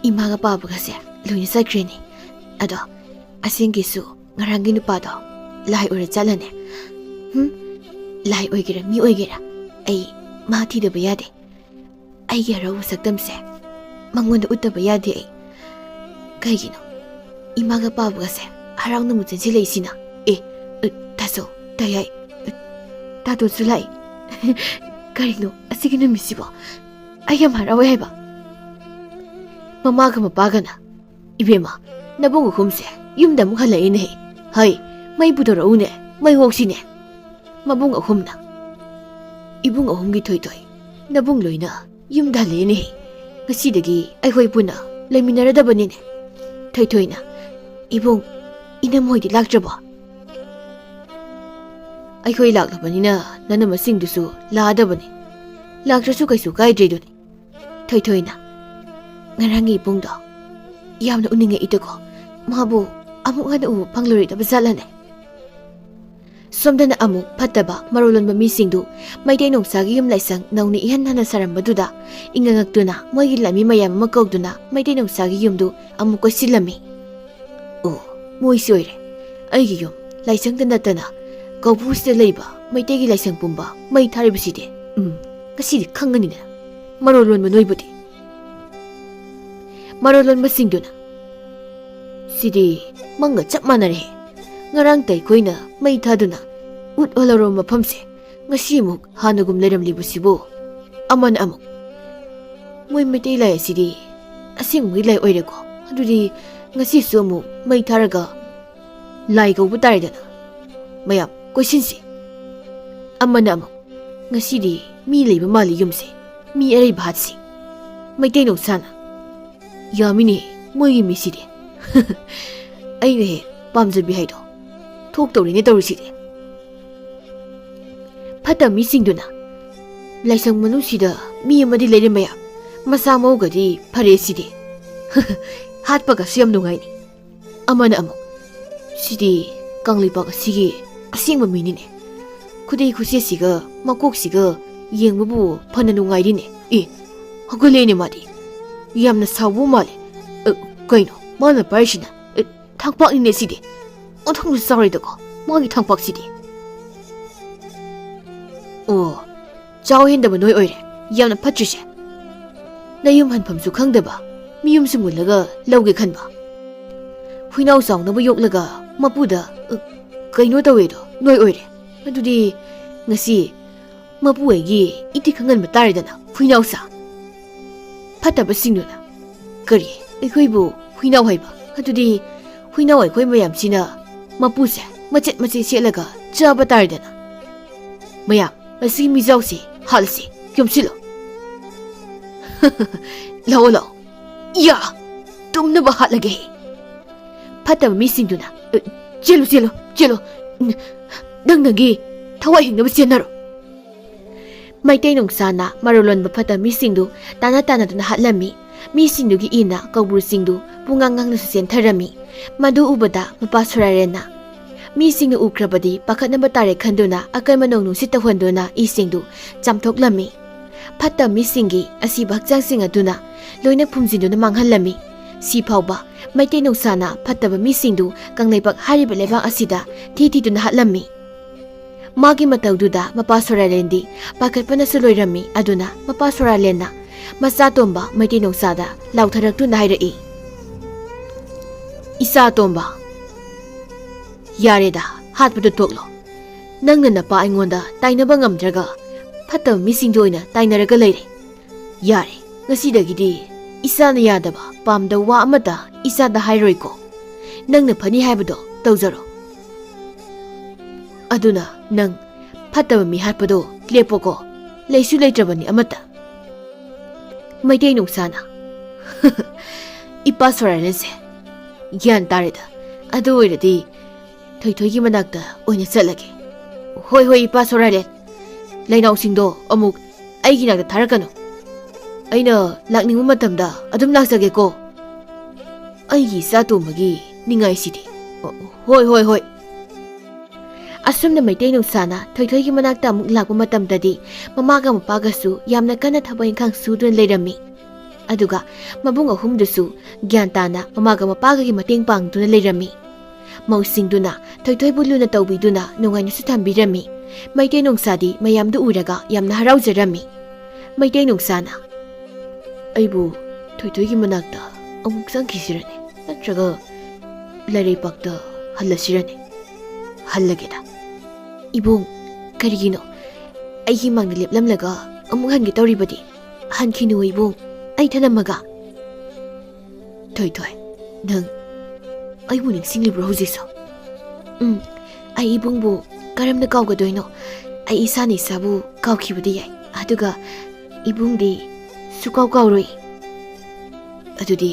ꯏꯃꯥꯒ ꯄꯥꯕꯒꯁꯦ ꯂꯣꯏꯅ ꯆꯠꯈ꯭ꯔꯦꯅꯦ꯫ ꯑꯗꯣ ꯑꯁꯦꯡꯒꯤꯁꯨ ꯉꯔꯥꯡꯒꯤ ꯅꯨꯄꯥꯗꯣ ꯂꯥꯏ ꯑꯣꯏꯔ ꯆꯠꯂꯅꯦ꯫ ꯍꯨꯝ, ꯂꯥꯏ ꯑꯣꯏꯒꯦꯔꯥ ꯃꯤ ꯑꯣꯏꯒꯦꯔꯥ, ꯑꯩ ꯃꯥ ꯊꯤꯗꯕ ꯌꯥꯗꯦ꯫ ꯑꯩꯒꯤ ꯍꯔꯥꯎꯕ ꯁꯛꯇꯝꯁꯦ ꯃꯉꯣꯟꯗ ꯎꯠꯇꯕ ꯌꯥꯗꯦ ꯑꯩ꯫ ꯀꯩꯒꯤꯅꯣ ꯏꯃꯥꯒ ꯄꯥꯕꯒꯁꯦ ꯍꯔꯥꯎꯅ ꯑꯃꯨꯛ ꯆꯦꯟꯁꯤꯜꯂꯛꯏꯁꯤꯅ? ꯑꯦ, ꯑ, ꯇꯥꯆꯧ, ꯇꯥꯌꯥꯏ, ꯑ, ꯇꯥꯇꯣꯟꯁꯨ ꯂꯥꯛꯏ꯫ ꯀꯔꯤꯅꯣ ꯑꯁꯤꯒꯤ ꯅꯨꯃꯤꯠꯁꯤꯕꯣ? ꯑꯩ ꯌꯥꯝ ꯍꯔꯥꯎꯋꯦ ꯍꯥꯏꯕ꯫ ꯃꯃꯥꯒ ꯃꯄꯥꯒꯅ, "ꯏꯕꯦꯝꯃ, ꯅꯕꯨꯡ ꯑꯍꯨꯝꯁꯦ ꯌꯨꯝꯗ ꯑꯃꯨꯛ ꯍꯜꯂꯛꯏꯅꯦꯍꯦ꯫ ꯍꯩ, ꯃꯩ ꯄꯨꯊꯣꯔꯛꯎꯅꯦ, ꯃꯩ ꯍꯣꯛꯁꯤꯅꯦ꯫" ꯃꯕꯨꯡ ꯑꯍꯨꯝꯅ, "ꯏꯕꯨꯡ ꯑꯍꯨꯝꯒꯤ ꯊꯣꯏꯊꯣꯏ, ꯅꯕꯨꯡ ꯂꯣꯏꯅ ꯌꯨꯝꯗ ꯍꯜꯂꯛꯏꯅꯦꯍꯦ꯫ ꯉꯁꯤꯗꯒꯤ ꯑꯩꯈꯣꯏ ꯄꯨꯟꯅ ꯂꯩꯃꯤꯟꯅꯔꯗꯕꯅꯤꯅꯦ꯫" ꯊꯣꯏꯊꯣꯏꯅ, "ꯏꯕꯨꯡ, ꯏꯅꯝ ꯍꯣꯏꯗꯤ ꯂꯥꯛꯇ꯭ꯔꯕꯣ?" "ꯑꯩꯈꯣꯏ ꯂꯥꯛꯂꯕꯅꯤꯅ ꯅꯅꯝꯃꯁꯤꯡꯗꯨꯁꯨ ꯂꯥꯛꯑꯗꯕꯅꯤ꯫ ꯂꯥꯛꯇ꯭ꯔꯁꯨ ꯀꯩꯁꯨ ꯀꯥꯏꯗ꯭ꯔꯦꯗꯨꯅꯤ꯫" ꯊꯣꯏꯊꯣꯏꯅ, "ꯉꯔꯥꯡꯒꯤ ꯏꯕꯨꯡꯗꯣ ꯌꯥꯝꯅ ꯎꯅꯤꯡꯉꯛꯏꯗꯀꯣ꯫ ꯃꯥꯕꯨ ꯑꯃꯨꯛ ꯍꯟꯅ ꯎꯕ ꯐꯪꯂꯔꯣꯏꯗꯕ ꯖꯥꯠꯂꯅꯦ?" ꯁꯣꯝꯗꯅ ꯑꯃꯨꯛ ꯐꯠꯇꯕ ꯃꯔꯣꯜ ꯂꯣꯟꯕ ꯃꯤꯁꯤꯡꯗꯨ ꯃꯩꯇꯩ ꯅꯣꯡꯁꯥꯒꯤ ꯌꯨꯝ ꯂꯥꯏꯁꯪ ꯅꯧꯅ ꯏꯍꯟ ꯍꯟꯅ ꯁꯥꯔꯝꯕꯗꯨꯗ ꯏꯉꯛꯉꯛꯇꯨꯅ ꯃꯣꯏꯒꯤ ꯂꯥꯟꯃꯤ ꯃꯌꯥꯝ ꯑꯃ ꯀꯧꯗꯨꯅ ꯃꯩꯇꯩ ꯅꯣꯡꯁꯥꯒꯤ ꯌꯨꯝꯗꯨ ꯑꯃꯨꯛ ꯀꯣꯏꯁꯤꯜꯂꯝꯃꯤ꯫ "ꯑꯣ, ꯃꯣꯏꯁꯤ ꯑꯣꯏꯔꯦ꯫ ꯑꯩꯒꯤ ꯌꯨꯝ ꯂꯥꯏꯁꯪꯗ ꯅꯠꯇꯅ ꯀꯧꯕꯨꯁꯤꯗ ꯂꯩꯕ ꯃꯩꯇꯩꯒꯤ ꯂꯥꯏꯁꯪ ꯄꯨꯝꯕ ꯃꯩ ꯊꯥꯔꯤꯕꯁꯤꯗꯤ꯫ ꯎꯝ, ꯉꯁꯤꯗꯤ ꯈꯪꯒꯅꯤꯗꯅ ꯃꯔꯣꯜ ꯂꯣꯟꯕ ꯅꯣꯏꯕꯨꯗꯤ꯫" ꯃꯔꯣꯜ ꯂꯣꯟꯕꯁꯤꯡꯗꯨꯅ, "ꯁꯤꯗꯤ ꯃꯪꯒ ꯆꯞ ꯃꯥꯟꯅꯔꯦ꯫ ꯉꯔꯥꯡꯇ ꯑꯩꯈꯣꯏꯅ ꯃꯩ ꯊꯥꯗꯨꯅ ꯎꯠ ꯍꯣꯜꯍꯧꯔꯕ ꯃꯐꯝꯁꯦ ꯉꯁꯤ ꯑꯃꯨꯛ ꯍꯥꯟꯅꯒꯨꯝ ꯂꯩꯔꯝꯂꯤꯕꯁꯤꯕꯨ?" ꯑꯃꯅ ꯑꯃꯨꯛ, "ꯃꯣꯏ ꯃꯩꯇꯩ ꯂꯥꯏ ꯑꯁꯤꯗꯤ ꯑꯁꯦꯡꯕꯒꯤ ꯂꯥꯏ ꯑꯣꯏꯔꯦꯀꯣ꯫ ꯑꯗꯨꯗꯤ ꯉꯁꯤꯁꯨ ꯑꯃꯨꯛ ꯃꯩ ꯊꯥꯔꯒ ꯂꯥꯏ ꯀꯧꯕ ꯇꯥꯔꯦꯗꯅ꯫ ꯃꯌꯥꯝ ꯀꯣꯏꯁꯤꯟꯁꯤ꯫" ꯑꯃꯅ ꯑꯃꯨꯛ, ꯉꯁꯤꯗꯤ ꯃꯤ ꯂꯩꯕ ꯃꯥꯜꯂꯤ ꯌꯨꯝꯁꯦ꯫ ꯃꯤ ꯑꯔꯩꯕ ꯍꯥꯠꯁꯤ꯫ ꯃꯩꯇꯩ ꯅꯨꯡꯁꯥꯅ, "ꯌꯥꯝꯃꯤꯅꯦ ꯃꯣꯏꯒꯤ ꯃꯤꯁꯤꯗꯤ꯫ ꯑꯩꯅ ꯍꯦꯛ ꯄꯥꯝꯖꯕꯤ ꯍꯥꯏꯗꯣ ꯊꯣꯛꯇꯧꯔꯤꯅꯦ ꯇꯧꯔꯤꯁꯤꯗꯤ"꯫ ꯐꯠꯇꯕ ꯃꯤꯁꯤꯡꯗꯨꯅ, "ꯂꯥꯏꯁꯪ ꯃꯅꯨꯡꯁꯤꯗ ꯃꯤ ꯑꯃꯗꯤ ꯂꯩꯔꯦ ꯃꯌꯥꯝ, ꯃꯁꯥ ꯃꯎꯒꯗꯤ ꯐꯔꯦ ꯁꯤꯗꯤ꯫ ꯍꯥꯠꯄꯒꯁꯨ ꯌꯥꯝ ꯅꯨꯡꯉꯥꯏꯅꯤ"꯫ ꯑꯃꯅ ꯑꯃꯨꯛ, "ꯁꯤꯗꯤ ꯀꯪꯂꯩꯄꯥꯛ ꯑꯁꯤꯒꯤ ꯑꯁꯦꯡꯕ ꯃꯤꯅꯤꯅꯦ꯫ ꯈꯨꯗꯩ ꯈꯨꯠꯁꯦꯠꯁꯤꯒ ꯃꯀꯣꯛꯁꯤꯒ ꯌꯦꯡꯕꯕꯨ ꯐꯅ ꯅꯨꯡꯉꯥꯏꯔꯤꯅꯦ꯫ ꯑꯦ, ꯍꯧꯒꯠꯂꯦꯅꯦ ꯃꯥꯗꯤ꯫ ꯌꯥꯝꯅ ꯁꯥꯎꯕ ꯃꯥꯜꯂꯦ꯫ ꯑ, ꯀꯩꯅꯣ ꯃꯥꯅ ꯄꯥꯏꯔꯤꯁꯤꯅ? ꯑ, ꯊꯥꯡꯄꯥꯛꯅꯤꯅꯦ ꯁꯤꯗꯤ꯫ ꯑꯣꯟꯊꯣꯛꯅ ꯆꯥꯎꯔꯦꯗꯀꯣ ꯃꯥꯒꯤ ꯊꯥꯡꯄꯥꯛꯁꯤꯗꯤ꯫ ꯑꯣ, ꯆꯥꯎ ꯍꯦꯟꯗꯕ ꯅꯣꯏ ꯑꯣꯏꯔꯦ ꯌꯥꯝꯅ ꯐꯠꯇ꯭ꯔꯤꯁꯦ꯫ ꯅꯌꯨꯝ ꯍꯟꯐꯝꯁꯨ ꯈꯪꯗꯕ, ꯃꯤꯌꯨꯝꯁꯨ ꯃꯨꯜꯂꯒ ꯂꯧꯒꯦ ꯈꯟꯕ꯫ ꯍꯨꯏꯅꯥꯎ ꯆꯥꯎꯅꯕ ꯌꯣꯛꯂꯒ ꯃꯄꯨꯗ, ꯑ, ꯀꯩꯅꯣ ꯇꯧꯋꯦꯗꯣ ꯅꯣꯏ ꯑꯣꯏꯔꯦ꯫ ꯑꯗꯨꯗꯤ ꯉꯁꯤ ꯃꯄꯨ ꯑꯩꯒꯤ ꯏꯇꯤ ꯈꯪꯍꯟꯕ ꯇꯥꯔꯦꯗꯅ, ꯍꯨꯏꯅꯥꯎꯁꯥ꯫ ꯐꯠꯇꯕꯁꯤꯡꯗꯨꯅ, "ꯀꯔꯤ? ꯑꯩꯈꯣꯏꯕꯨ ꯍꯨꯏꯅꯥꯎ ꯍꯥꯏꯕ? ꯑꯗꯨꯗꯤ ꯍꯨꯏꯅꯥꯎ ꯑꯩꯈꯣꯏ ꯃꯌꯥꯝꯁꯤꯅ ꯃꯄꯨꯁꯦ ꯃꯆꯦꯠ ꯃꯆꯦꯠ ꯁꯦꯠꯂꯒ ꯆꯥꯕ ꯇꯥꯔꯦꯗꯅ꯫ ꯃꯌꯥꯝ, ꯃꯁꯤꯒꯤ ꯃꯤꯖꯥꯎꯁꯦ ꯍꯥꯠꯂꯁꯤ, ꯌꯣꯝꯁꯤꯜꯂꯣ꯫ ꯂꯥꯛꯑꯣ, ꯂꯥꯛꯑꯣ꯫ ꯌꯥ! ꯇꯨꯝꯅꯕ ꯍꯥꯠꯂꯒꯦ"꯫ ꯐꯠꯇꯕ ꯃꯤꯁꯤꯡꯗꯨꯅ, "ꯑ, ꯆꯦꯜꯂꯨ, ꯆꯦꯜꯂꯨ, ꯆꯦꯜꯂꯨ꯫ ꯅꯪ ꯅꯪꯒꯤ ꯊꯋꯥꯏ ꯍꯤꯡꯅꯕ ꯆꯦꯟꯅꯔꯣ"꯫ ꯃꯩꯇꯩ ꯅꯨꯡꯁꯥꯅ ꯃꯔꯣꯜꯂꯣꯟꯕ ꯐꯠꯇꯕ ꯃꯤꯁꯤꯡꯗꯨ ꯇꯥꯟꯅ ꯇꯥꯟꯅꯗꯨꯅ ꯍꯥꯠꯂꯝꯃꯤ꯫ ꯃꯤꯁꯤꯡꯗꯨꯒꯤ ꯏꯅ ꯀꯧꯕ꯭ꯔꯨꯁꯤꯡꯗꯨ ꯄꯨꯡꯉꯥꯡ ꯉꯥꯡꯅꯁꯨ ꯆꯦꯟꯊꯔꯝꯃꯤ꯫ ꯃꯗꯨ ꯎꯕꯗ ꯃꯄꯥ ꯁꯣꯔꯥꯔꯦꯟꯅ, ꯃꯤꯁꯤꯡꯅ ꯎꯈ꯭ꯔꯕꯗꯤ ꯄꯥꯈꯠꯅꯕ ꯇꯥꯔꯦ ꯈꯟꯗꯨꯅ ꯑꯀꯟꯕ ꯅꯣꯡ ꯅꯨꯡꯁꯤꯠ ꯇꯧꯍꯟꯗꯨꯅ ꯏꯁꯤꯡꯗꯨ ꯆꯥꯝꯊꯣꯛꯂꯝꯃꯤ꯫ ꯐꯠꯇꯕ ꯃꯤꯁꯤꯡꯒꯤ ꯑꯁꯤꯕ ꯍꯛꯆꯥꯡꯁꯤꯡ ꯑꯗꯨꯅ ꯂꯣꯏꯅ ꯐꯨꯝꯖꯤꯟꯗꯨꯅ ꯃꯥꯡꯍꯜꯂꯝꯃꯤ꯫ ꯁꯤ ꯐꯥꯎꯕ ꯃꯩꯇꯩ ꯅꯨꯡꯁꯥꯅ ꯐꯠꯇꯕ ꯃꯤꯁꯤꯡꯗꯨ ꯀꯪꯂꯩꯄꯥꯛ ꯍꯥꯏꯔꯤꯕ ꯂꯩꯕꯥꯛ ꯑꯁꯤꯗ ꯊꯤ ꯊꯤꯗꯨꯅ ꯍꯥꯠꯂꯝꯃꯤ꯫ ꯃꯥꯒꯤ ꯃꯇꯧꯗꯨꯗ ꯃꯄꯥ ꯁꯣꯔꯥꯂꯦꯟꯗꯤ ꯄꯥꯈꯠꯄꯅꯁꯨ ꯂꯣꯏꯔꯝꯃꯤ꯫ ꯑꯗꯨꯅ ꯃꯄꯥ ꯁꯣꯔꯥꯂꯦꯟꯅ ꯃꯆꯥ ꯇꯣꯝꯕ ꯃꯩꯇꯩ ꯅꯨꯡꯁꯥꯗ ꯂꯥꯎꯊꯔꯛꯇꯨꯅ ꯍꯥꯏꯔꯛꯏ, "ꯏꯆꯥ ꯇꯣꯝꯕ, ꯌꯥꯔꯦꯗ, ꯍꯥꯠꯄꯗꯨ ꯇꯣꯛꯂꯣ꯫ ꯅꯪꯅ ꯅꯄꯥ ꯑꯩꯉꯣꯟꯗ ꯇꯥꯏꯅꯕ ꯉꯝꯗ꯭ꯔꯒ ꯐꯠꯇꯕ ꯃꯤꯁꯤꯡꯗ ꯑꯣꯏꯅ ꯇꯥꯏꯅꯔꯒ ꯂꯩꯔꯦ꯫ ꯌꯥꯔꯦ, ꯉꯁꯤꯗꯒꯤꯗꯤ ꯏꯆꯥꯅ ꯌꯥꯗꯕ, ꯄꯥꯝꯗꯕ ꯋꯥ ꯑꯃꯠꯇ ꯏꯆꯥꯗ ꯍꯥꯏꯔꯣꯏꯀꯣ꯫ ꯅꯪꯅ ꯐꯅꯤ ꯍꯥꯏꯕꯗꯣ ꯇꯧꯖꯔꯣ꯫ ꯑꯗꯨꯅ ꯅꯪ ꯐꯠꯇꯕ ꯃꯤ ꯍꯥꯠꯄꯗꯣ ꯂꯦꯞꯄꯣꯀꯣ, ꯂꯩꯁꯨ ꯂꯩꯇ꯭ꯔꯕꯅꯤ ꯑꯃꯠꯇ꯫ ꯃꯩꯇꯩ ꯅꯨꯡꯁꯥꯅ, "ꯏꯄꯥ ꯁꯣꯔꯥꯏꯂꯦꯟꯁꯦ ꯒ꯭ꯌꯥꯟ ꯇꯥꯔꯦꯗ꯫ ꯑꯗꯨ ꯑꯣꯏꯔꯗꯤ ꯊꯣꯏꯊꯣꯏꯒꯤ ꯃꯅꯥꯛꯇ ꯑꯣꯏꯅ ꯆꯠꯂꯒꯦ꯫" "ꯍꯣꯏ, ꯍꯣꯏ, ꯏꯄꯥ ꯁꯣꯔꯥꯏꯂꯦꯟ꯫ ꯂꯩꯅꯥꯎꯁꯤꯡꯗꯣ ꯑꯃꯨꯛ ꯑꯩꯒꯤ ꯅꯥꯛꯇ ꯊꯥꯔꯛꯀꯅꯨ꯫ ꯑꯩꯅ ꯂꯥꯛꯅꯤꯡꯕ ꯃꯇꯝꯗ ꯑꯗꯨꯝ ꯂꯥꯛꯆꯒꯦꯀꯣ꯫ ꯑꯩꯒꯤ ꯏꯆꯥ ꯇꯣꯝꯕꯒꯤ ꯅꯤꯡꯉꯥꯏꯁꯤꯗꯤ꯫ ꯍꯣꯏ, ꯍꯣꯏ, ꯍꯣꯏ꯫" ꯑꯁꯨꯝꯅ ꯃꯩꯇꯩ ꯅꯨꯡꯁꯥꯅ ꯊꯣꯏꯊꯣꯏꯒꯤ ꯃꯅꯥꯛꯇ ꯑꯃꯨꯛ ꯂꯥꯛꯄ ꯃꯇꯝꯗꯗꯤ ꯃꯃꯥꯒ ꯃꯄꯥꯒꯁꯨ ꯌꯥꯝꯅ ꯀꯟꯅ ꯊꯕꯛ ꯏꯪꯈꯥꯡ ꯁꯨꯗꯨꯅ ꯂꯩꯔꯝꯃꯤ꯫ ꯑꯗꯨꯒ ꯃꯕꯨꯡ ꯑꯍꯨꯝꯗꯨꯁꯨ ꯒ꯭ꯌꯥꯟ ꯇꯥꯅ ꯃꯃꯥꯒ ꯃꯄꯥꯒꯒꯤ ꯃꯇꯦꯡ ꯄꯥꯡꯗꯨꯅ ꯂꯩꯔꯝꯃꯤ꯫ ꯃꯧꯁꯤꯡꯗꯨꯅ ꯊꯣꯏꯊꯣꯏꯕꯨ ꯂꯨꯅ ꯇꯧꯕꯤꯗꯨꯅ ꯅꯨꯡꯉꯥꯏꯅꯁꯨ ꯊꯝꯕꯤꯔꯝꯃꯤ꯫ ꯃꯩꯇꯩ ꯅꯨꯡꯁꯥꯗꯤ ꯃꯌꯥꯝꯗꯨ ꯎꯔꯒ ꯌꯥꯝꯅ ꯍꯔꯥꯎꯖꯔꯝꯃꯤ꯫ ꯃꯩꯇꯩ ꯅꯨꯡꯁꯥꯅ, "ꯑꯩꯕꯨ ꯊꯣꯏꯊꯣꯏꯒꯤ ꯃꯅꯥꯛꯇ ꯑꯃꯨꯛ ꯆꯪꯈꯤꯁꯤꯔꯅꯦ? ꯅꯠꯇ꯭ꯔꯒ ꯂꯥꯏꯔꯩꯄꯥꯛꯇ ꯍꯜꯂꯁꯤꯔꯅꯦ?" "ꯍꯜꯂꯒꯦꯗ꯫" "ꯏꯕꯨꯡ, ꯀꯔꯤꯒꯤꯅꯣ? ꯑꯩꯒꯤ ꯃꯥꯡꯗ ꯂꯦꯞꯂꯝꯂꯒ ꯑꯃꯨꯛ ꯍꯟꯒꯦ ꯇꯧꯔꯤꯕꯗꯤ? ꯍꯟꯈꯤꯅꯨ ꯏꯕꯨꯡ, ꯑꯩ ꯊꯅꯝꯃꯒ꯫" "ꯊꯣꯏꯊꯣꯏ, ꯅꯪ ꯑꯩꯕꯨ ꯅꯤꯡꯁꯤꯡꯂꯤꯕ꯭ꯔꯣ ꯍꯧꯖꯤꯛꯁꯨ?" "ꯎꯝ, ꯑꯩ ꯏꯕꯨꯡꯕꯨ ꯀꯔꯝꯅ ꯀꯥꯎꯒꯗꯣꯏꯅꯣ? ꯑꯩ ꯏꯁꯥꯅ ꯏꯁꯥꯕꯨ ꯀꯥꯎꯈꯤꯕꯗꯤ ꯌꯥꯏ, ꯑꯗꯨꯒ ꯏꯕꯨꯡꯗꯤ ꯁꯨꯀꯥꯎ ꯀꯥꯎꯔꯣꯏ꯫" "ꯑꯗꯨꯗꯤ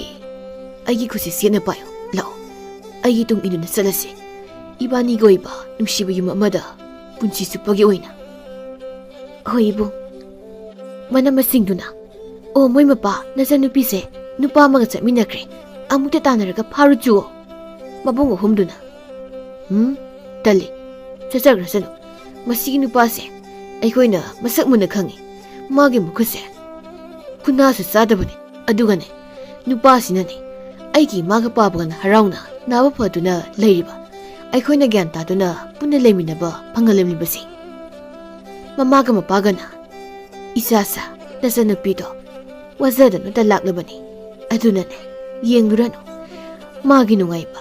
ꯑꯩꯒꯤ ꯈꯨꯠꯁꯤ ꯆꯦꯠꯅ ꯄꯥꯏꯌꯨ꯫ ꯂꯥꯛꯑꯣ, ꯑꯩꯒꯤ ꯇꯨꯡ ꯏꯟꯗꯨꯅ ꯆꯠꯂꯁꯤ꯫ ꯏꯕꯥꯅꯤꯒꯤ ꯑꯣꯏꯕ ꯅꯨꯡꯁꯤꯕ ꯌꯨꯝ ꯑꯃꯗ ꯄꯨꯟꯁꯤ ꯆꯨꯞꯄꯒꯤ ꯑꯣꯏꯅ꯫" "ꯍꯣꯏ ꯏꯕꯨꯡ꯫" ꯃꯅꯝꯃꯁꯤꯡꯗꯨꯅ, "ꯑꯣ, ꯃꯣꯏ ꯃꯄꯥ, ꯅꯆꯟꯅꯨꯄꯤꯁꯦ ꯅꯨꯄꯥ ꯑꯃꯒ ꯆꯠꯃꯤꯟꯅꯈ꯭ꯔꯦ꯫ ꯑꯃꯨꯛꯇ ꯇꯥꯟꯅꯔꯒ ꯐꯥꯔꯨꯆꯨꯑꯣ꯫" ꯃꯕꯨꯡ ꯑꯍꯨꯝꯗꯨꯅ, "ꯍꯨꯝ, ꯇꯜꯂꯤ꯫ ꯆꯠꯆꯈ꯭ꯔꯁꯅꯨ꯫ ꯃꯁꯤꯒꯤ ꯅꯨꯄꯥꯁꯦ ꯑꯩꯈꯣꯏꯅ ꯃꯁꯛ ꯃꯨꯟꯅ ꯈꯪꯉꯤ꯫ ꯃꯥꯒꯤ ꯃꯈꯨꯠꯁꯦ ꯈꯨꯅꯥꯁꯨ ꯆꯥꯗꯕꯅꯤ꯫ ꯑꯗꯨꯒꯅꯦ, ꯅꯨꯄꯥꯁꯤꯅꯅꯦ ꯑꯩꯒꯤ ꯏꯃꯥꯒ ꯄꯥꯕꯒꯅ ꯍꯔꯥꯎꯅ ꯅꯥꯕ ꯐꯗꯨꯅ ꯂꯩꯔꯤꯕ, ꯑꯩꯈꯣꯏꯅ ꯒ꯭ꯌꯥꯟ ꯇꯥꯗꯨꯅ ꯄꯨꯟꯅ ꯂꯩꯃꯤꯟꯅꯕ ꯐꯪꯍꯜꯂꯝꯂꯤꯕꯁꯤ꯫" ꯃꯃꯥꯒ ꯃꯄꯥꯒꯅ, "ꯏꯆꯥꯁꯥ, ꯅꯆꯟꯅꯨꯄꯤꯗꯣ ꯋꯥꯖꯗꯅꯇ ꯂꯥꯛꯂꯕꯅꯤ꯫ ꯑꯗꯨꯅꯅꯦ, ꯌꯦꯡꯂꯨꯔꯅꯨ꯫ ꯃꯥꯒꯤ ꯅꯨꯡꯉꯥꯏꯕ,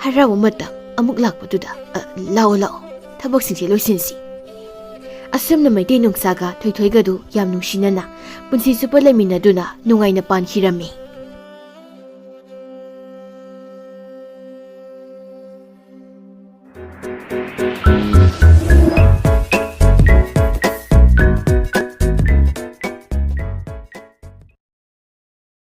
ꯍꯔꯥꯎꯕ ꯃꯇꯝ ꯑꯃꯨꯛ ꯂꯥꯛꯄꯗꯨꯗ, ꯑ, ꯂꯥꯛꯑꯣ, ꯂꯥꯛꯑꯣ, ꯊꯕꯛꯁꯤꯡꯁꯦ ꯂꯣꯏꯁꯤꯟꯁꯤ꯫" ꯑꯁꯨꯝꯅ ꯃꯩꯇꯩ ꯅꯨꯡꯁꯥꯒ ꯊꯣꯏꯊꯣꯏꯒꯗꯨ ꯌꯥꯝ ꯅꯨꯡꯁꯤꯅꯅ ꯄꯨꯟꯁꯤ ꯆꯨꯞꯄ ꯂꯩꯃꯤꯟꯅꯗꯨꯅ ꯅꯨꯡꯉꯥꯏꯅ ꯄꯥꯟꯈꯤꯔꯝꯃꯤ꯫